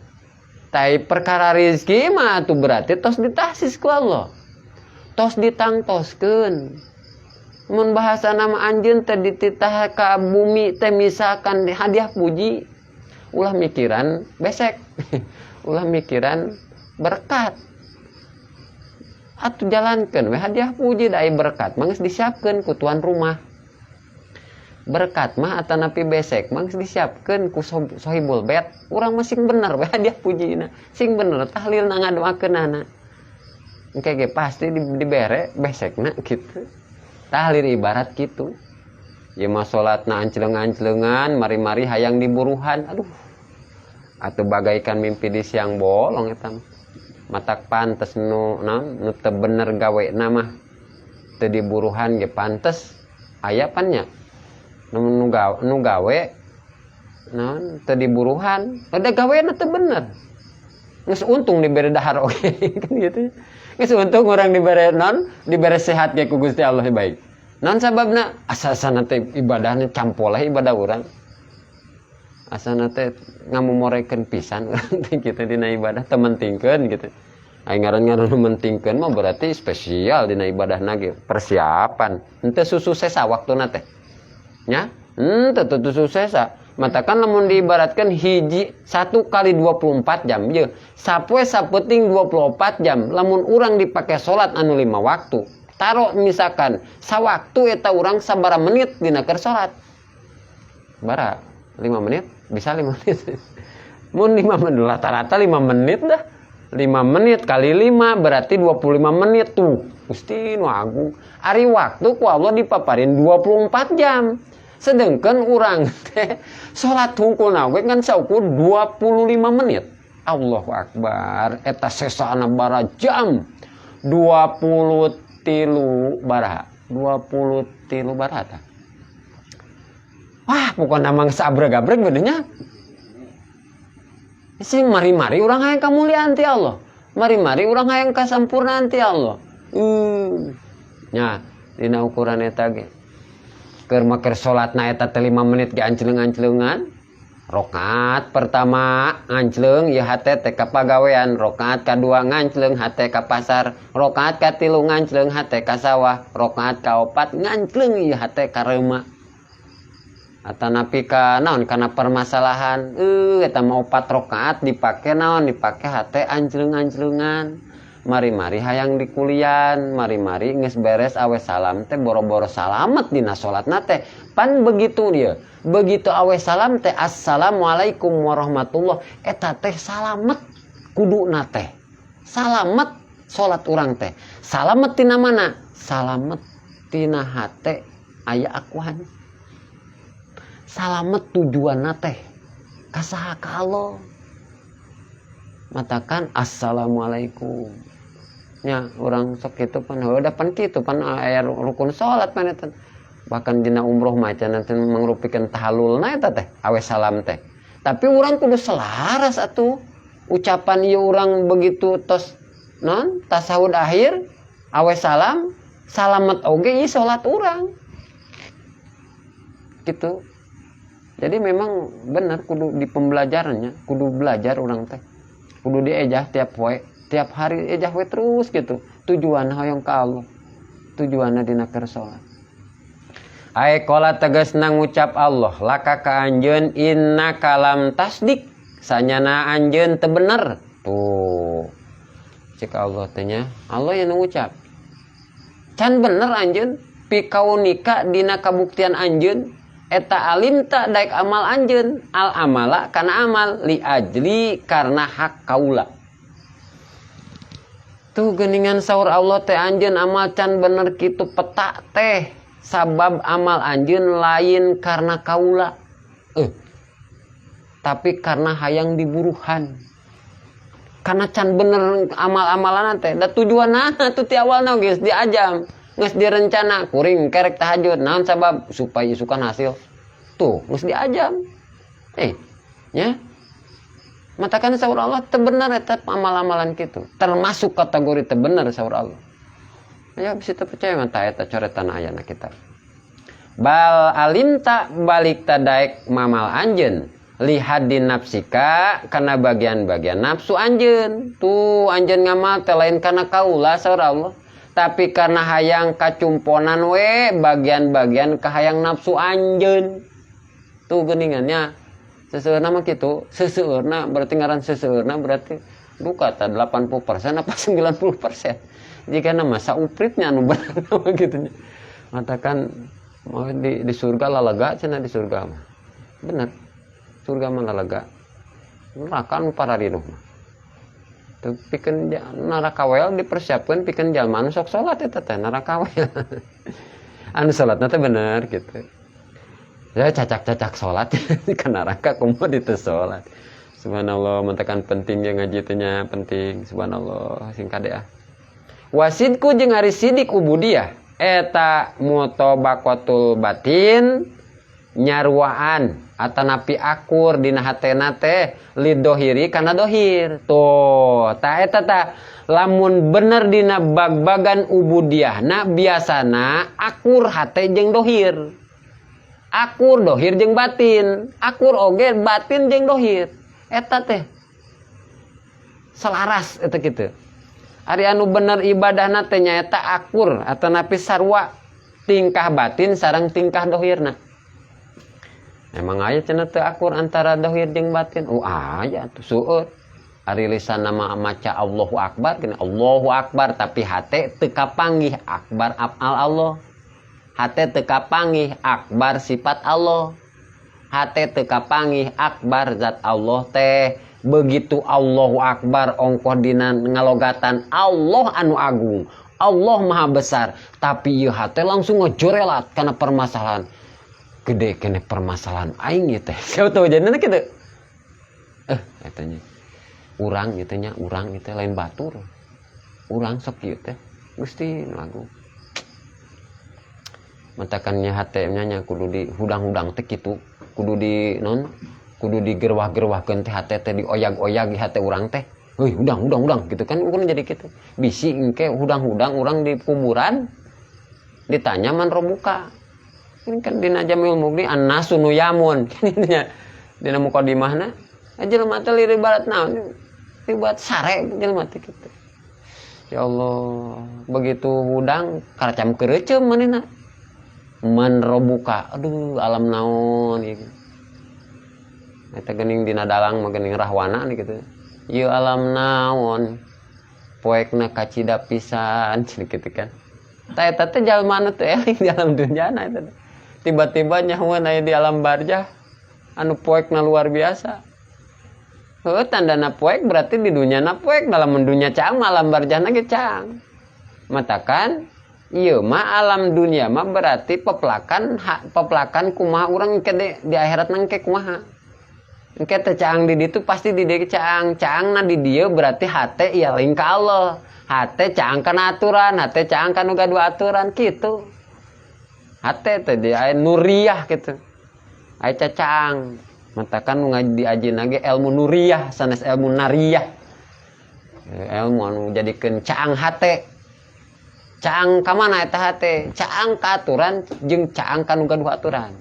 Tapi perkara rezeki mah tuh berarti tos ditahsis ku Allah tos ditangtoskeun mun bahasa nama anjeun teh dititah ka bumi teh misalkan hadiah puji ulah mikiran besek ulah mikiran berkat atuh jalankeun we hadiah puji da berkat mah geus disiapkeun ku tuan rumah. Berkat mah atanapi besek mah geus disiapkeun ku sohibul bait. Urang mah sing bener we hadiah pujina. Sing bener tahlilna ngadoakeunana. Engke ge pasti dibere besekna gitu. Tahlil ibarat gitu. Ieu mah salatna ancleung-ancleungan, mari-mari hayang diburuhan. Aduh. Atau bagaikan mimpi di siang bolong eta mah. Matak pantes nu naon nu teu bener gawena mah. Teu diburuhan ge pantes aya pan nya. Nu gawe naon teu diburuhan, da gawena teu bener. Geus untung dibere dahar oge kan gitu. Geus untung urang dibere naon, dibere sehat ge ku Gusti Allah baik. Naon sababna? Asasana teh ibadahna campoleh ibadah urang. Asana teh ngamumorekeun pisan urang teh kitu dina ibadah teu mentingkeun gitu. Ai ngaran-ngaran nu mentingkeun mah berarti spesial dina ibadahna ge, persiapan. Henteu susesa waktuna teh. Nya? Henteu teu susesa. Matakan lamun diibaratkan hiji 1 kali 24 jam ye. Sapoe sapeuting 24 jam lamun urang dipake salat anu 5 waktu. Taro misalkan sawaktu eta urang sabara menit dina keur salat. Bara 5 menit, bisa 5 menit. Mun 5 menit rata-rata 5 menit dah. 5 menit kali 5 berarti 25 menit tuh. Gusti nu agung. Ari waktu ku Allah dipaparin 24 jam. Sedangkan urang teh salat hungkulna we ngan saukur 25 menit. Allahu Akbar. Eta sesana bara jam 23 bara. 23 bara tah. Wah, pokokna mah geus abreg-abreg bedenya. Sing mari-mari urang hayang kamuliaan ti Allah. Mari-mari urang hayang kasampurnaan ti Allah. Nya, dina ukuran eta ge. Keur mah keur salatna eta teh 5 menit ge ancleung-ancleungan. Rokaat pertama ngancleung ieu hate teh ka pagawean, rokaat kadua ngancleung hate ka pasar, rokaat katilu ngancleung hate ka sawah, rokaat kaopat ngancleung ieu hate ka reuma. Atanapi ka naon kana permasalahan, eta mah 4 rokaat dipake naon, dipake hate ancleung-ancleungan. Mari-mari hayang dikulian, mari-mari geus beres awe salam teh boro-boro salamet dina salatna teh. Pan begitu dia. Begitu awe salam teh assalamualaikum warahmatullah, eta teh salamet kuduna teh. Salamet salat urang teh. Salamet tina mana? Salamet tina hate aya akuan. Salamet tujuanna teh ka saha? Ka Allah. Matakan assalamualaikum. Nya urang sok kitu pan heueuh da pan kitu pan aya rukun salat pan eta. Bahkan dina umroh mah cenah teh mangrupikeun tahalulna eta teh awe salam teh. Tapi urang kudu selaras atuh. Ucapan ieu urang begitu tos non tasahud akhir awe salam, salamet oge ieu salat urang. Gitu. Jadi memang benar kudu di pembelajarannya, kudu belajar urang teh. Kudu diejah tiap poe, tiap hari ejah we terus gitu. Tujuan hoyong ka Allah. Tujuanna dina keur salat. Ai qala tegasna ngucap Allah laka ka anjeun inna kalam tasdik sanyana anjeun teu bener. Tuh. Cik Allah teh nya, Allah yang ngucap. Can bener anjeun pikaunika dina kabuktian anjeun eta alimta daek amal anjeun al amala kana amal li ajli karena hak kaula. Tuh geuningan saur Allah teh anjeun amal can bener kitu petak teh sabab amal anjeun lain karena kaula. Tapi karena hayang diburuhan. Karena can bener amal-amalan teh da tujuanna tuh ti awalna geus diajam, geus direncana kuring kerek tahajud naon sabab supaya isukan hasil. Tuh geus diajam. Nya. Matakan saur Allah teu bener eta amal-amalan kitu. Termasuk kategori teu bener saur Allah. Ya bisa teu percaya mah tah eta coretan ayana kita. Bal alimta balik tadaek mamal anjeun lihadin nafsika kana bagian-bagian nafsu anjeun. Tuh anjeun ngamal teh lain kana kaula saur Allah, tapi karena hayang kacumponan we bagian-bagian kahayang nafsu anjeun. Tuh geuningannya seseueurna mah kitu, seseueurna berarti ngaran seseueurna berarti duka ta 80% apa 90%. Jika nama saupritnya anu bener mah kitu nya. Matakan Mau di surga lalaga cenah di surga mah. Bener. Surga mah lalaga. Neraka nu pararinuh mah. Teu pikeun neraka wel dipersiapkeun pikeun jalma anu sok salat eta teh neraka wel. Anu salatna teh bener gitu. Ya cacak-cacak salat ke neraka kumaha di teu salat. Subhanallah, mantakan pentingnya ngaji teh nya penting. Subhanallah, sing kade ah. Wasidku jeung ari sidik ubudiyah eta mutobaqatul batin nyaruaan atanapi akur dina hatena teh lidohiri kana dohir. Tuh, ta eta ta lamun bener dina bag-bagan ubudiyahna biasana akur hate jeung dohir. Akur dohir jeung batin, akur oge batin jeung dohir. Eta teh selaras eta kitu. Ari anu bener ibadahna teh nyaeta akur atanapi sarua tingkah batin sareng tingkah dohirna. Emang aya cenah teu akur antara dohir jeung batin? Oh aya atuh seueur. Ari lisan mah maca Allahu Akbar gini Allahu Akbar tapi hate teu kapanggih akbar afal Allah. Hate teu kapanggih akbar sifat Allah. Hate teu kapanggih akbar zat Allah teh. Begitu Allahu Akbar ongkoh dina ngalogatan Allah anu agung, Allah maha besar, tapi ieu hate langsung ngejorelat kana permasalahan. Gede kene permasalahan aing ieu teh. Siapa tahu jadina kitu. Eta nya. Urang ieu teh nya, urang ieu teh lain batur. Urang sok ieu teh. Gusti nu agung. Matakannya hate nya nya kudu di hudang-hudang teh kitu, kudu di non, kudu digerwah-gerwahkeun teh hate teh dioyag-oyag hate urang teh. Heuy, hudang hudang hudang gitu kan urang jadi kitu. Bisi engke hudang-hudang urang di kuburan ditanya man robuka. Ini kan dina Jamiul Mughni annasu nuyamun. Nya dina mukadimahna jelema teh lieur barat naon? Dibuat sare jelema teh kitu. Ya Allah, begitu hudang karacam keureuceum manehna. Man robuka, aduh alam naon ieu. Eta geuning dina dalang mah geuning rahwana nih gitu. Ieu alam naon? Poekna kacida pisan gitu kan. Tah eta teh jalma nu teu eling di alam dunyana eta teh. Tiba-tiba nyahoan aya di alam barzah anu poekna luar biasa. Heuh, tandana poek berarti di dunyana poek, dalam dunya caang alam barzahna ge caang. Matakan ieu mah alam dunia mah berarti peplakan hak peplakan kumaha urang engke di akhirat engke kumaha. Engke teh caang di ditu pasti di dieu caang. Caangna di dieu berarti hate ieu lain ka Allah. Hate caang kana aturan, hate caang kana gaduh aturan kitu. Hate teh di aya nuriyah kitu. Aya cacaang. Matakan nu ngaji diajina ge ilmu nuriyah sanes ilmu nariyah. Ilmu anu jadikeun caang hate. Caang ka mana eta hate? Caang ka aturan jeung caang ka nu gaduh aturan.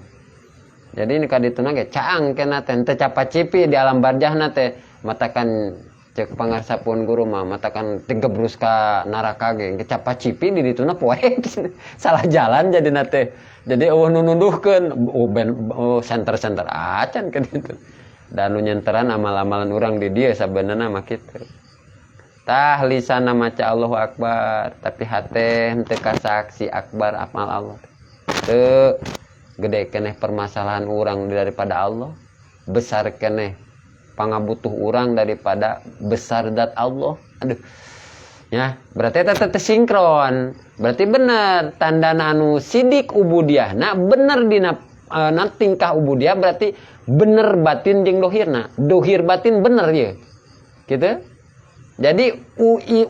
Jadi ini kadituna ge caang kena teh teu capacipi di alam barzahna teh matakan cek pangarsapun guru mah matakan tigebrus ka neraka ge engke capacipi di dituna poe salah jalan jadina teh. Jadi eueuh nu nuduhkeun oh ben oh center-center acan ka ditu. Dan nu nyenteran amal-amalan urang di dieu sabenerna mah kitu. Tah lisana maca Allahu Akbar tapi hate henteu kasaksi akbar amal Allah. Teu gede keneh permasalahan urang daripada Allah, besar keneh pangabutuh urang daripada besar zat Allah. Aduh. Ya, berarti eta teh sinkron. Berarti bener tandana anu sidik ubudiyahna bener dina na tingkah ubudiyah berarti bener batin jeung dohirna. Dohir batin bener ye. Gitu. Jadi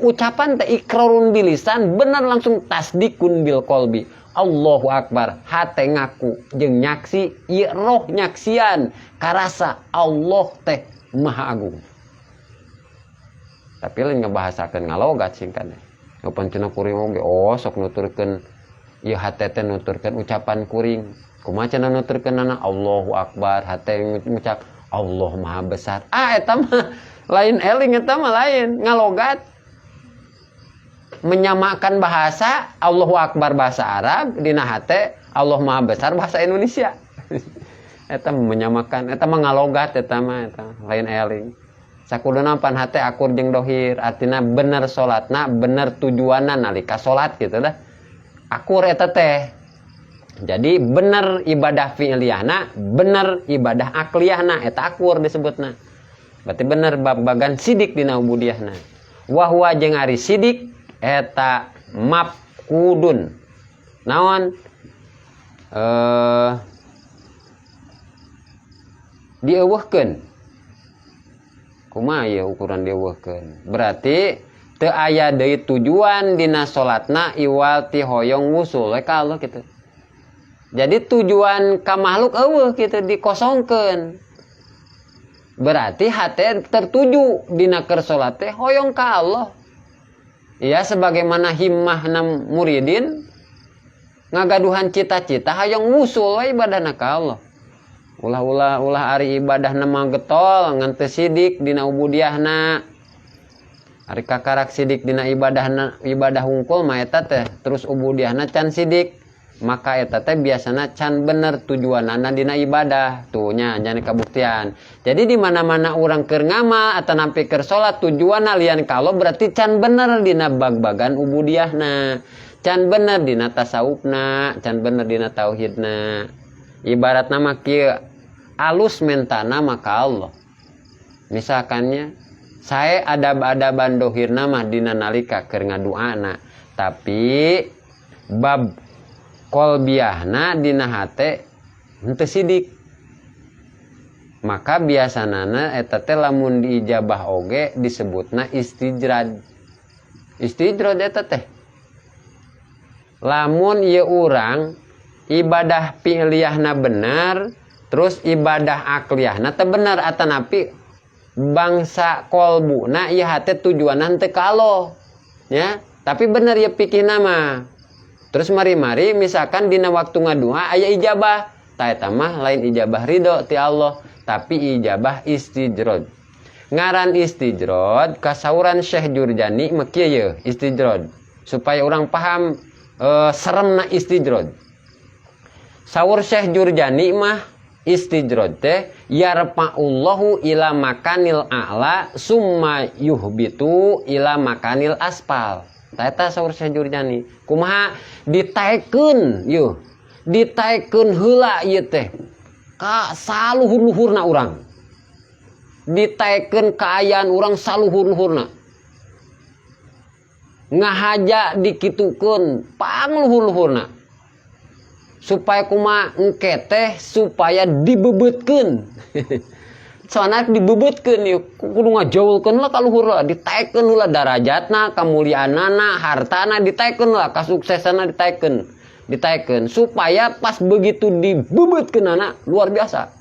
ucapan teh ikrarun bilisan bener langsung tasdikun bil qalbi. Allahu Akbar, hate ngaku jeung nyaksi ieu roh nyaksian karasa Allah teh Maha Agung. Tapi lain ngebahasakeun ngalogat singkatnya. Kapan cenah kuring oge oh sok nuturkeun ieu hate teh nuturkeun ucapan kuring. Kumaha cenah nuturkeunana Allahu Akbar, hate ngucap Allah Maha Besar. Ah eta mah lain eling eta mah lain ngalogat. Menyamakan bahasa Allahu Akbar bahasa Arab dina hate Allah Maha Besar bahasa Indonesia. Eta menyamakan eta mah ngalogat eta mah eta lain eling. Sakuduna pan hate akur jeung dohir artina bener salatna bener tujuanna nalika salat gitu dah. Akur eta teh. Jadi bener ibadah fi'liyahna, bener ibadah akliyahna, eta akur disebutna. Berarti bener bab-bagan sidik dina ubudiyahna. Wa huwa jeung ari sidik eta mafqudun. Naon? Dieuweuhkeun. Kumaha ieu ukuran dieuweuhkeun? Berarti teu aya deui tujuan dina salatna iwal ti hoyong wusul we ka Allah kitu. Jadi tujuan ka makhluk eueuh kitu dikosongkeun. Berarti hate tertuju dina keur salat teh hoyong ka Allah. Ya sebagaimana himmahna muridin ngagaduhan cita-cita hayang wusul we ibadahna ka Allah. Ulah-ulah ulah ari ibadahna mah getol ngan teu sidik dina ubudiahna. Ari kakarak sidik dina ibadahna, ibadah hungkul mah eta teh terus ubudiahna can sidik. Maka eta teh biasana can bener tujuanana dina ibadah. Tuh nya jane kabuktian. Jadi di mana-mana urang keur ngamal atau nampi keur salat tujuanna lian ka Allah berarti can bener dina bag-bagan ubudiahna. Can bener dina tasawufna, can bener dina tauhidna. Ibaratna mah kieu, alus mentana maka Allah. Misalkannya saya adab-adaban dohirna mah dina nalika keur ngaduana, tapi bab kolbiahna dina hate henteu sidik. Maka biasanana eta teh lamun diijabah oge disebutna istijrad. Istijrad eta teh lamun ieu urang ibadah fi'liyahna bener, terus ibadah akliyahna teh bener atanapi bangsa kolbuna ieu hate tujuanna teu ka Allah. Ya, tapi bener ieu pikirna mah. Terus mari-mari misalkan dina waktu ngadua aya ijabah, ta eta mah lain ijabah ridho ti Allah, tapi ijabah istijrod. Ngaran istijrod kasauran Syekh Jurjani mah kieu ye istijrod. Supaya orang paham seremna istijrod. Saur Syekh Jurjani mah istijrod teh yarfa'ullahu ila makanil a'la summa yuhbitu ila makanil asfal. Ta eta saur Syekh Jurjani. Kumaha ditaekeun yeuh. Ditaekeun heula ieu teh ka saluhur-luhurna urang. Ditaekeun kaayaan urang saluhur-luhurna. Ngahaja dikitukeun pangluhur-luhurna. Supaya kumaha engke teh supaya dibebetkeun. Soalna dibebetkeun ieu kudu ngajaulkeun lah ka luhur lah, ditaekeun heula darajatna, kamuliaanana, hartana ditaekeun lah, kasuksesanna ditaekeun. Ditaekeun supaya pas begitu dibebetkeun anak luar biasa.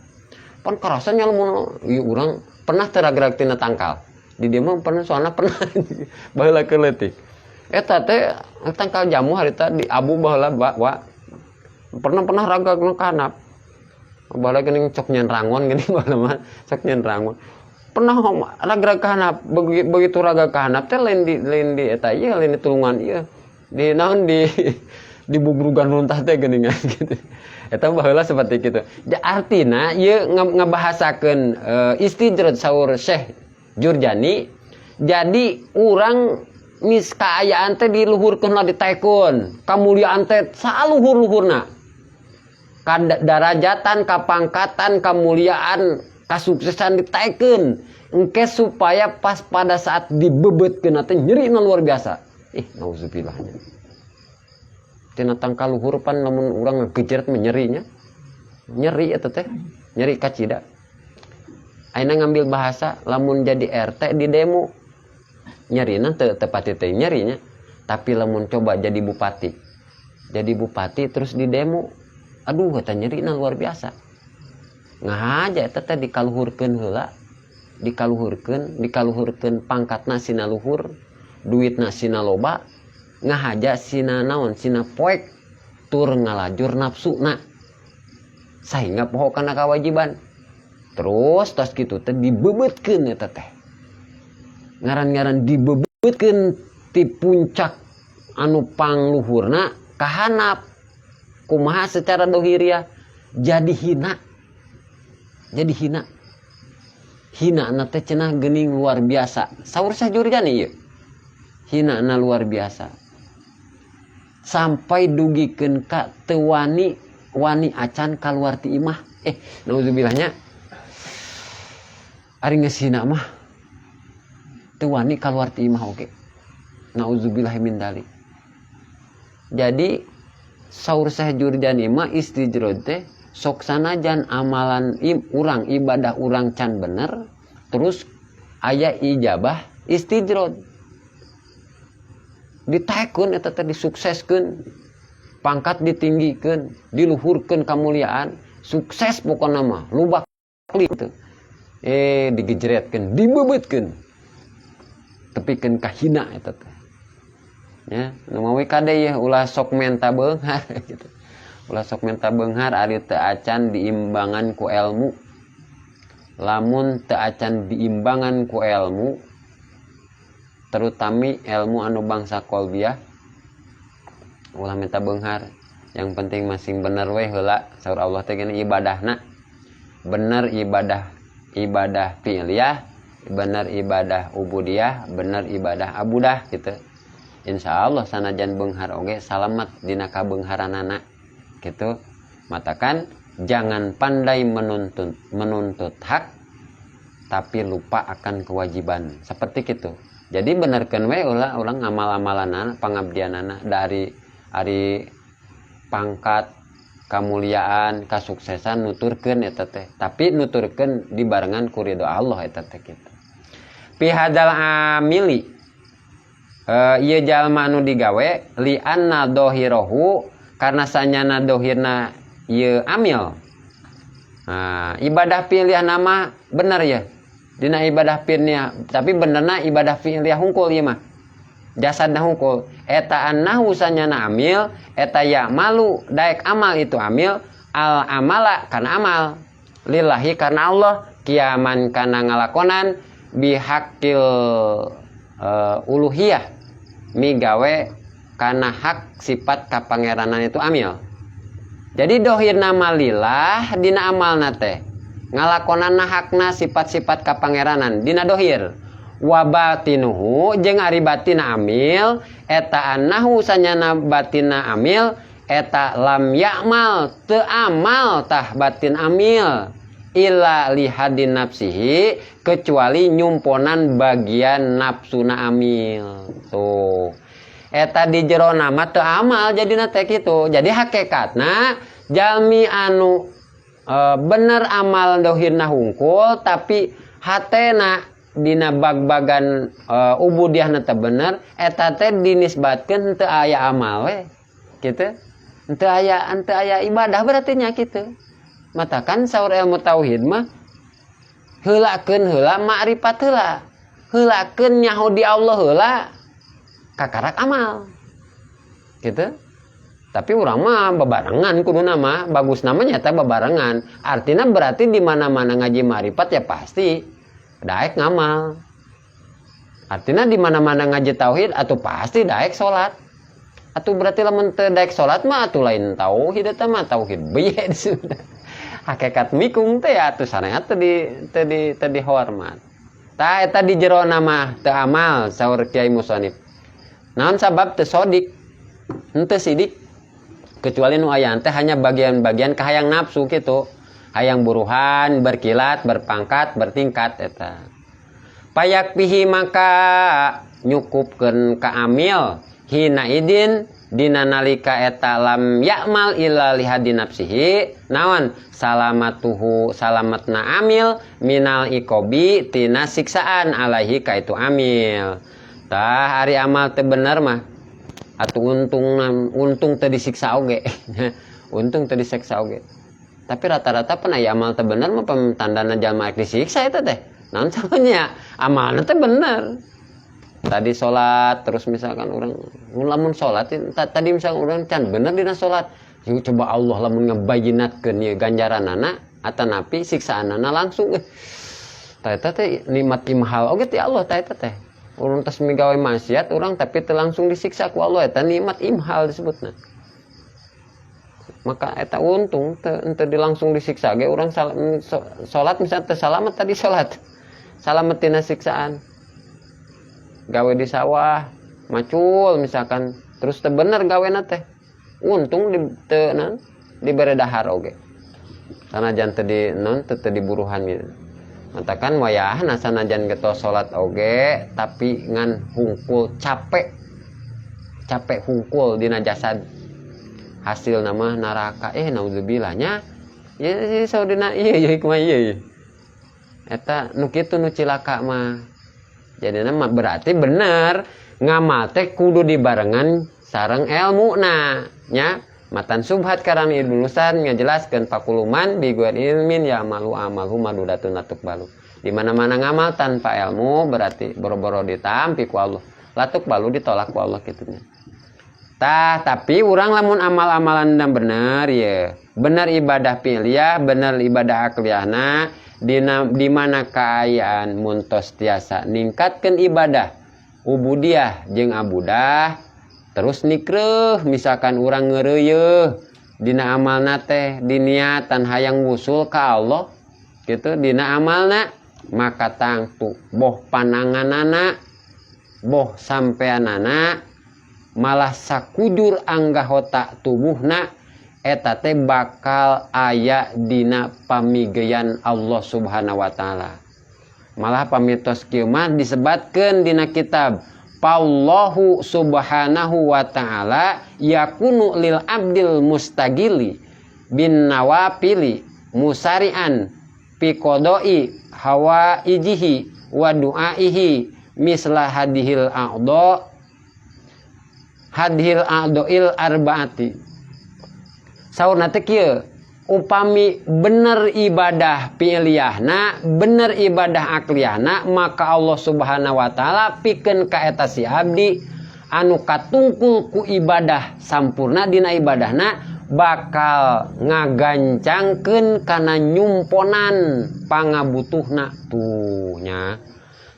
Pan karasanya lamun ieu urang pernah teragerak tina tangkal. Di dieu mah pernah soalna pernah baheula keur leutik. Eta teh tangkal jamu harita di abu baheula wa. Pernah-pernah raga nu kanap. Baheula geuning cok nyen rangon geuning baheula mah cok nyen rangon. Pernah raga kanap, begitu raga kanap teh lain di eta ieu, lain di tulungan ieu. Di naon di bubrugan runtah teh geuningan gitu. Eta baheula seperti kitu. Ja, artina ieu ngabahasakeun istijrod saur Syekh Jurjani. Jadi urang mis kaayaan teh diluhurkeun lah ditaekeun. Kamuliaan teh saluhur-luhurna. Kadarajatan, kapangkatan, kamuliaan, kasuksesan ditaekeun. Engke supaya pas pada saat dibebetkeun teh nyerina luar biasa. Ih, nauzubillahnya. Tina tangkal luhur pan lamun urang ngegejer mah nyerinya. Nyeri eta teh, nyeri kacida. Ayeuna ngambil bahasa lamun jadi RT di demo. Nyerina teu tepati teh nyerinya, tapi lamun coba jadi bupati. Jadi bupati terus di demo. Aduh, eta nyerina luar biasa. Ngahaja eta teh dikaluhurkeun heula. Dikaluhurkeun, dikaluhurkeun pangkatna sina luhur, duitna sina loba, ngahaja sina naon, sina poek tur ngalajur nafsuna. Sehingga poho kana kewajiban. Terus tos kitu teh dibebetkeun eta teh. Ngaran-ngaran dibebetkeun ti puncak anu pangluhurna ka handap. Kumaha secara dohiriah jadi hina. Jadi hina. Hina na teh cenah geuning luar biasa. Saur Syekh Jurjani ieu. Hina na luar biasa. Sampai dugikeun ka teu wani wani acan kaluar ti imah. Nauzubillah nya, ari geus hina mah teu wani kaluar ti imah oge. Nauzubillah min dzalik. Jadi saur Syekh Jurjani mah istidroj teh sok sanajan amalan urang, ibadah urang can bener, terus aya ijabah istidroj, ditaekkeun eta teh, disukseskeun, pangkat ditinggikeun, diluhurkeun kemuliaan, sukses pokona mah lubak gitu. Digejretkeun, dibeubeutkeun, tepikeun kahina eta teh ya. Nu mawi kade ye, ulah sok menta beunghar gitu, ulah sok menta beunghar ari teu acan diimbangan ku ilmu. Lamun teu acan diimbangan ku ilmu, terutami ilmu anu bangsa kolbiah, ulah minta beunghar. Yang penting masing bener we heula. Saur Allah teh gini, ibadahna bener, ibadah ibadah fi'liyah bener, ibadah ubudiyah bener, ibadah abudah gitu. Insya Allah sanajan beunghar oge salamet dina kabeungharanana gitu. Matakan jangan pandai menuntut menuntut hak tapi lupa akan kewajiban, seperti gitu. Jadi benerkeun we ulah urang amal-amalanana, pangabdianana. Dari ari pangkat, kamuliaan, kasuksesan, nuturkeun eta teh, tapi nuturkeun dibarengan ku ridho Allah eta teh kitu. Fi hadzal amili, ieu jalma anu digawe, li anna dohirohu, karena sanyana dohirna ieu amil. Nah, ibadah pilihan nama bener ya, dina ibadah fi'liyah, tapi benerna ibadah fi'liyah hungkul ieu mah, jasadna hungkul eta. Annahu, sanyana amil eta, ya malu, daek amal itu amil, al amala, kana amal, lillahi, karena Allah, kiaman, kana ngalakonan, bihaqil uluhiyah, migawe kana hak sifat kapangeranan itu amil. Jadi dohir nama lillah dina amalna teh, ngalakonan hakna sifat-sifat kapangeranan dina dohir. Wa batinuhu, jeung ari batina amil eta, annahu, sanyana batina amil eta, lam ya'mal, teu amal tah batin amil, illa lihadin nafsihi, kecuali nyumponan bagian nafsuna amil. Tuh, eta di jero nama teu amal jadina teh kitu. Jadi hakikatna jalmi anu bener amal dohirna hungkul tapi hatena dina bag-bagan ubudiahna teu bener, eta teh dinisbatkeun teu aya amal we kitu, teu aya ibadah berarti nya kitu. Matakan saur ilmu tauhid mah heulakeun heula makrifat heula, heulakeun nyaho di Allah heula, kakarak amal gitu. Tapi urang mah bebarengan kudu nama bagus namanya teh bebarengan, artinya berarti di mana-mana ngaji makrifat ya pasti daek ngamal, artinya di mana-mana ngaji tauhid atau pasti daek salat. Atau berarti lamun teu daek salat mah atuh lain tauhid eta mah, tauhid bieu sudah hakikat mikung teh atuh saneat teu di teu dihormat. Tah, eta di jero nama teu amal saur Kiai Musonif. Naon sabab? Teu sodik, henteu sidik, kecuali nu aya teh hanya bagian-bagian kahayang nafsu gitu, hayang buruhan, berkilat, berpangkat, bertingkat eta. Payak pihi, maka nyukupkeun ka amil, hina idin, dina nalika eta, lam ya'mal illa lihadi nafsihi, naon salamatuhu, salamatna amil, minal ikobi, tina siksaan, alaihi, ka itu amil. Tah, ari amal teu bener mah atuh untung untung teu disiksa oge, untung teu disiksa oge. Tapi rata-rata pan aya amal teu bener mah tandana jalma disiksa eta teh. Naon sababnya? Amalna teh bener, tadi sholat terus misalkan orang lamun sholat tadi misalkan orang can bener dina sholat, coba Allah lamun ngebayinatkeun ieu ganjaranana atanapi siksaanana langsung, tah eta teh nikmat imhal oge ti Allah. Tah, eta teh urang tos migawe maksiat urang tapi teu langsung disiksa ku Allah, eta nikmat imhal disebutna. Maka eta untung teu teu langsung disiksa ge urang salat misalnya teu salamet tadi salat, salamet tina siksaan. Gawe di sawah macul misalkan, terus teu bener gawena teh, untung di teu nan Dibere dahar oge. Sanajan teu di non teu diburuhan gitu. Matakan wayahna sanajan getos salat oge tapi ngan hungkul capek. Capek hungkul dina jasad. Hasil nama neraka naudzubillah nya. Ya saudina ieu ieu kumaha ieu. Eta nu kitu nu cilaka mah. Jadina mah berarti bener ngamal teh kudu dibarengan sareng elmuna nya. Matan subhat karang ibnu Lusan ngajelaskeun fakuluman biguan ilmin ya malu amalu madudatun latuk balu. Di mana-mana ngamal tanpa ilmu berarti boro-boro ditampi ku Allah. Latuk balu ditolak ku Allah kitu nya. Tah, tapi urang lamun amal-amalan dan bener ye. Bener ibadah pilih, bener ibadah akliyahna dina di mana kaayaan muntos tiasa ningkatkeun ibadah ubudiah jeung abudah terus nikreuh misalkan urang ngeureuyeuh dina amalna teh diniatan hayang wusul ka Allah gitu dina amalna maka tangtu boh pananganana boh sampeanana malah sakujur anggahota tubuhna eta teh bakal aya dina pamigeyan Allah Subhanahu wa taala. Malah pamitos kieu mah disebatkeun dina kitab Allahu subhanahu wa ta'ala yakunu lil abdil mustagili bin nawafili musari'an fi qada'i hawaijihi wa du'aihi misla hadihil a'dha hadhil a'dha'il arba'ati. Saurna teh kieu, upami bener ibadah pilihna, bener ibadah akliyahna, maka Allah Subhanahu wa taala pikeun ka eta si abdi anu katungkul ku ibadah sampurna dina ibadahna bakal ngagancangkeun kana nyumponan pangabutuhna tuh nya.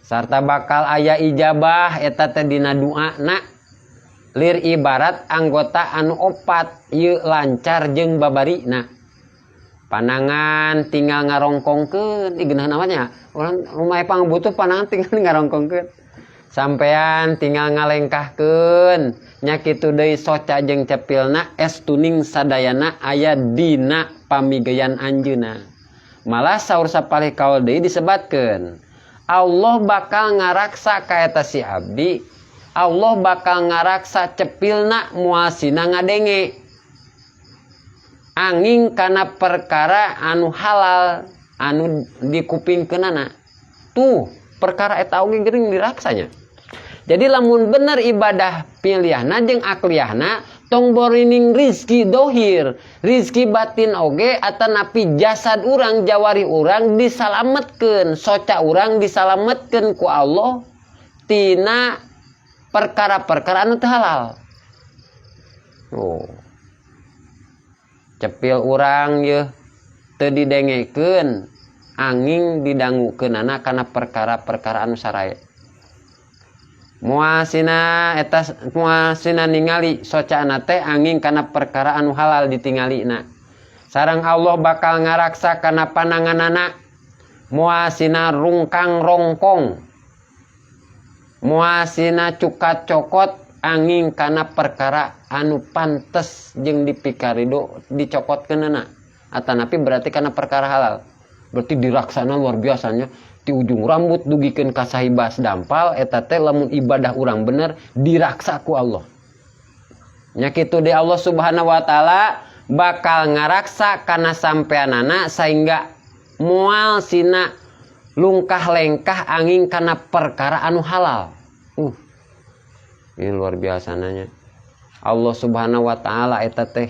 Sarta bakal aya ijabah eta teh dina doana lir ibarat anggota anu opat ieu lancar jeung babarina. Panangan tinggal ngarongkongkeun, ih geunah namanya. Urang rumah pangbutuh panangan tinggal ngarongkongkeun. Sampean tinggal ngalengkahkeun, nya kitu deui soca jeung cepilna es tuning sadayana aya dina pamigeyan anjeunna. Malah saur sapalih kaul deui disebatkeun. Allah bakal ngaraksa ka eta si abdi, Allah bakal ngaraksa cepilna moal sina ngadenge. Angin kana perkara anu halal anu dikupingkeunana. Tuh perkara eta oge geuring diraksanya. Jadi lamun bener ibadah pilihna jeung akliyahna tong borining rizki dohir, rizki batin oge atanapi jasad urang jawari urang disalametkeun, soca urang disalametkeun ku Allah tina perkara-perkara anu teu halal. Oh. Cepil urang yeuh teu didengekeun angin didangukeunana kana perkara-perkara anu sarae. Moal sina eta moal sina ningali socana teh angin kana perkara anu halal ditingalina. Sareng Allah bakal ngaraksa kana pananganana. Moal sina rungkang rongkong. Moal sina cukat cokot angin kana perkara anu pantes jeung dipikarido dicokotkeunana. Atanapi berarti kana perkara halal. Berarti diraksana luar biasanya ti ujung rambut dugikeun ka sahibas dampal eta teh lamun ibadah urang bener diraksa ku Allah. Nya kitu deui Allah Subhanahu wa taala bakal ngaraksa kana sampeanana sehingga moal sina lungkah lengkah angin kana perkara anu halal. Ini luar biasa nanya. Allah Subhanahu wa taala eta teh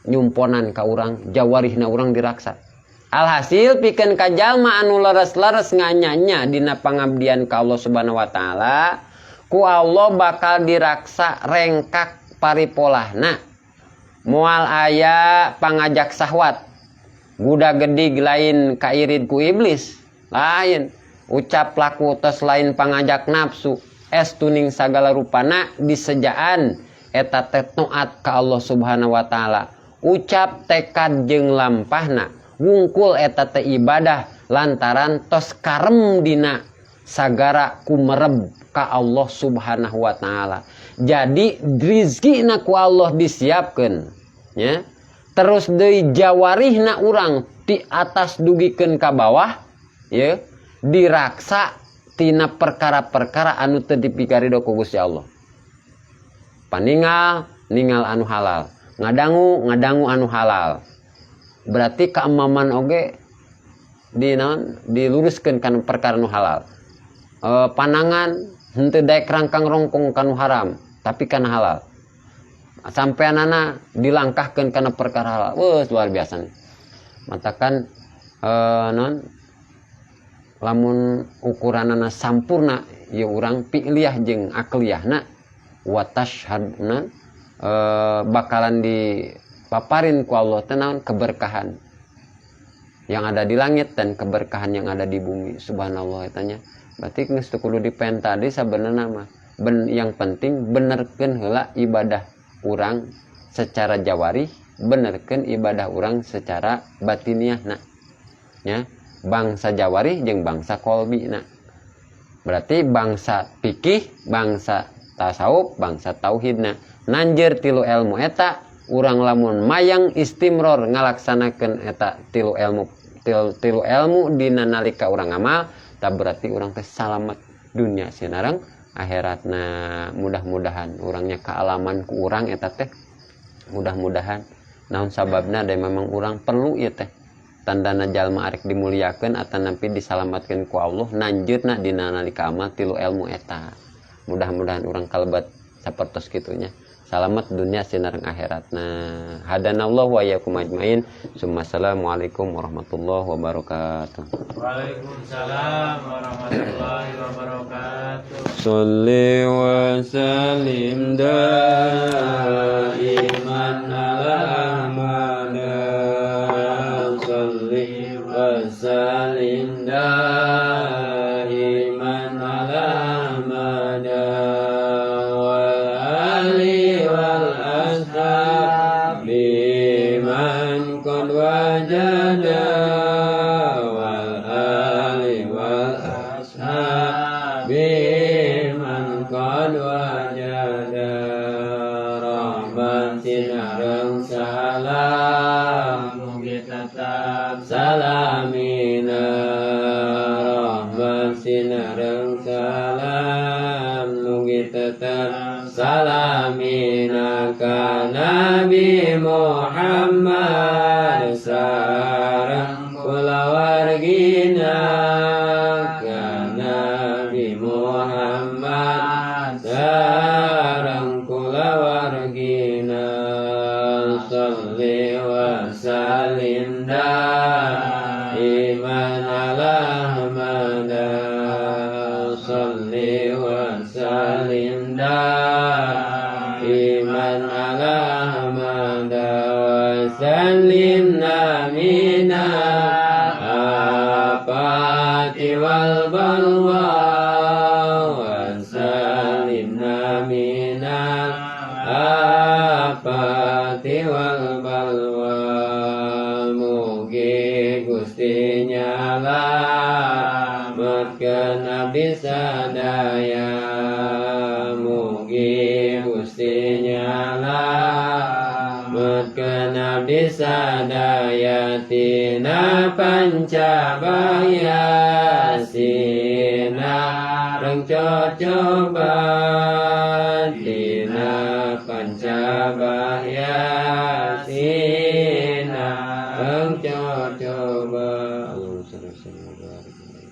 nyumponan ka urang, jawarihna urang diraksa. Alhasil pikeun ka jalma anu leres-leres nganyanya dina pangabdian ka Allah Subhanahu wa taala, ku Allah bakal diraksa rengkak paripolahna. Moal aya pangajak sahwat. Guda gedig lain kairid ku iblis, lain ucap laku tos lain pangajak nafsu. Es tuning sagala rupana disejaan eta teh taat ka Allah Subhanahu wa taala. Ucap tekad jeung lampahna wungkul eta teh ibadah lantaran tos karem dina sagara kumereb ka Allah Subhanahu wa taala. Jadi rizkina ku Allah disiapkeun nya. Terus deui jawarihna urang ti atas dugikeun ka bawah ya diraksa tina perkara-perkara anu teu dipikarido ku Gusti Allah. Paningal ningal anu halal, ngadangu ngadangu anu halal. Berarti keemaman oge di naon diluruskeun kana perkara nu halal. Panangan henteu daek rangkang rongkong kanu haram, tapi kana halal. Sampeanana dilangkahkeun kana perkara halal. Wah, luar biasa nih. Matakan non lamun ukuranana sampurna ya urang fi'liyah jeung akliyahna wa tashhadna bakalan dipaparin ku Allah teh naon keberkahan yang ada di langit dan keberkahan yang ada di bumi. Subhanallah eta nya. Berarti geus teu kudu dipenta deui sabenerna mah. Yang penting benerkeun heula ibadah urang secara jawarih, benerkeun ibadah urang secara batiniahna. Ya, bangsa jawarih jeung bangsa kolbina. Berarti bangsa fikih, bangsa tasawuf, bangsa tauhidna. Nanjeur tilu ilmu eta urang lamun mayang istimror ngalaksanakeun eta tilu ilmu, tilu ilmu dina nalika urang ngamal, tak berarti urang teh salamet dunia sinareng akhiratna. Mudah-mudahan urangnya kealaman ku urang eta teh, mudah-mudahan. Naon sababna? Da memang urang perlu ieu teh tandana jalma arek dimuliakeun atanapi disalamatkeun ku Allah nanjeurna dina nalika amal tilu ilmu eta. Mudah-mudahan urang kalebet sapertos kitunya, salamet dunia sinareng akhiratna. Hadanallahu wa iyyakum ajmain. Assalamualaikum warahmatullahi wabarakatuh. Waalaikumsalam warahmatullahi wabarakatuh. Sholli wa sallim daiman ala Ahmad. Sholli wa sallim daiman ala Ahmad wal ali wal ashabi man qad wajada, wal ali wal ashabi man qad wajada. Rahmat sinareng salam mugi tetap salamina, rahmat sinareng salam mugi tetap salamina ka Nabi Muhammad sareng kulawargina, ka Nabi Muhammad sareng kulawargina. Sholli wa sallim daiman ala Ahmad. Sholli wa sallim daiman ala Ahmad wa sallimna mina afati wal balwa, wa sallimna mina afati wal balwa. Mugi Gusti nyalametkeun abdi sadaya, mugi Gusti nyalametkeun abdi sadaya tina pancabaya sinareng cocoban, tina pancabaya sinareng cocoban. Allahumma sholli wa sallim wa barik alaihi.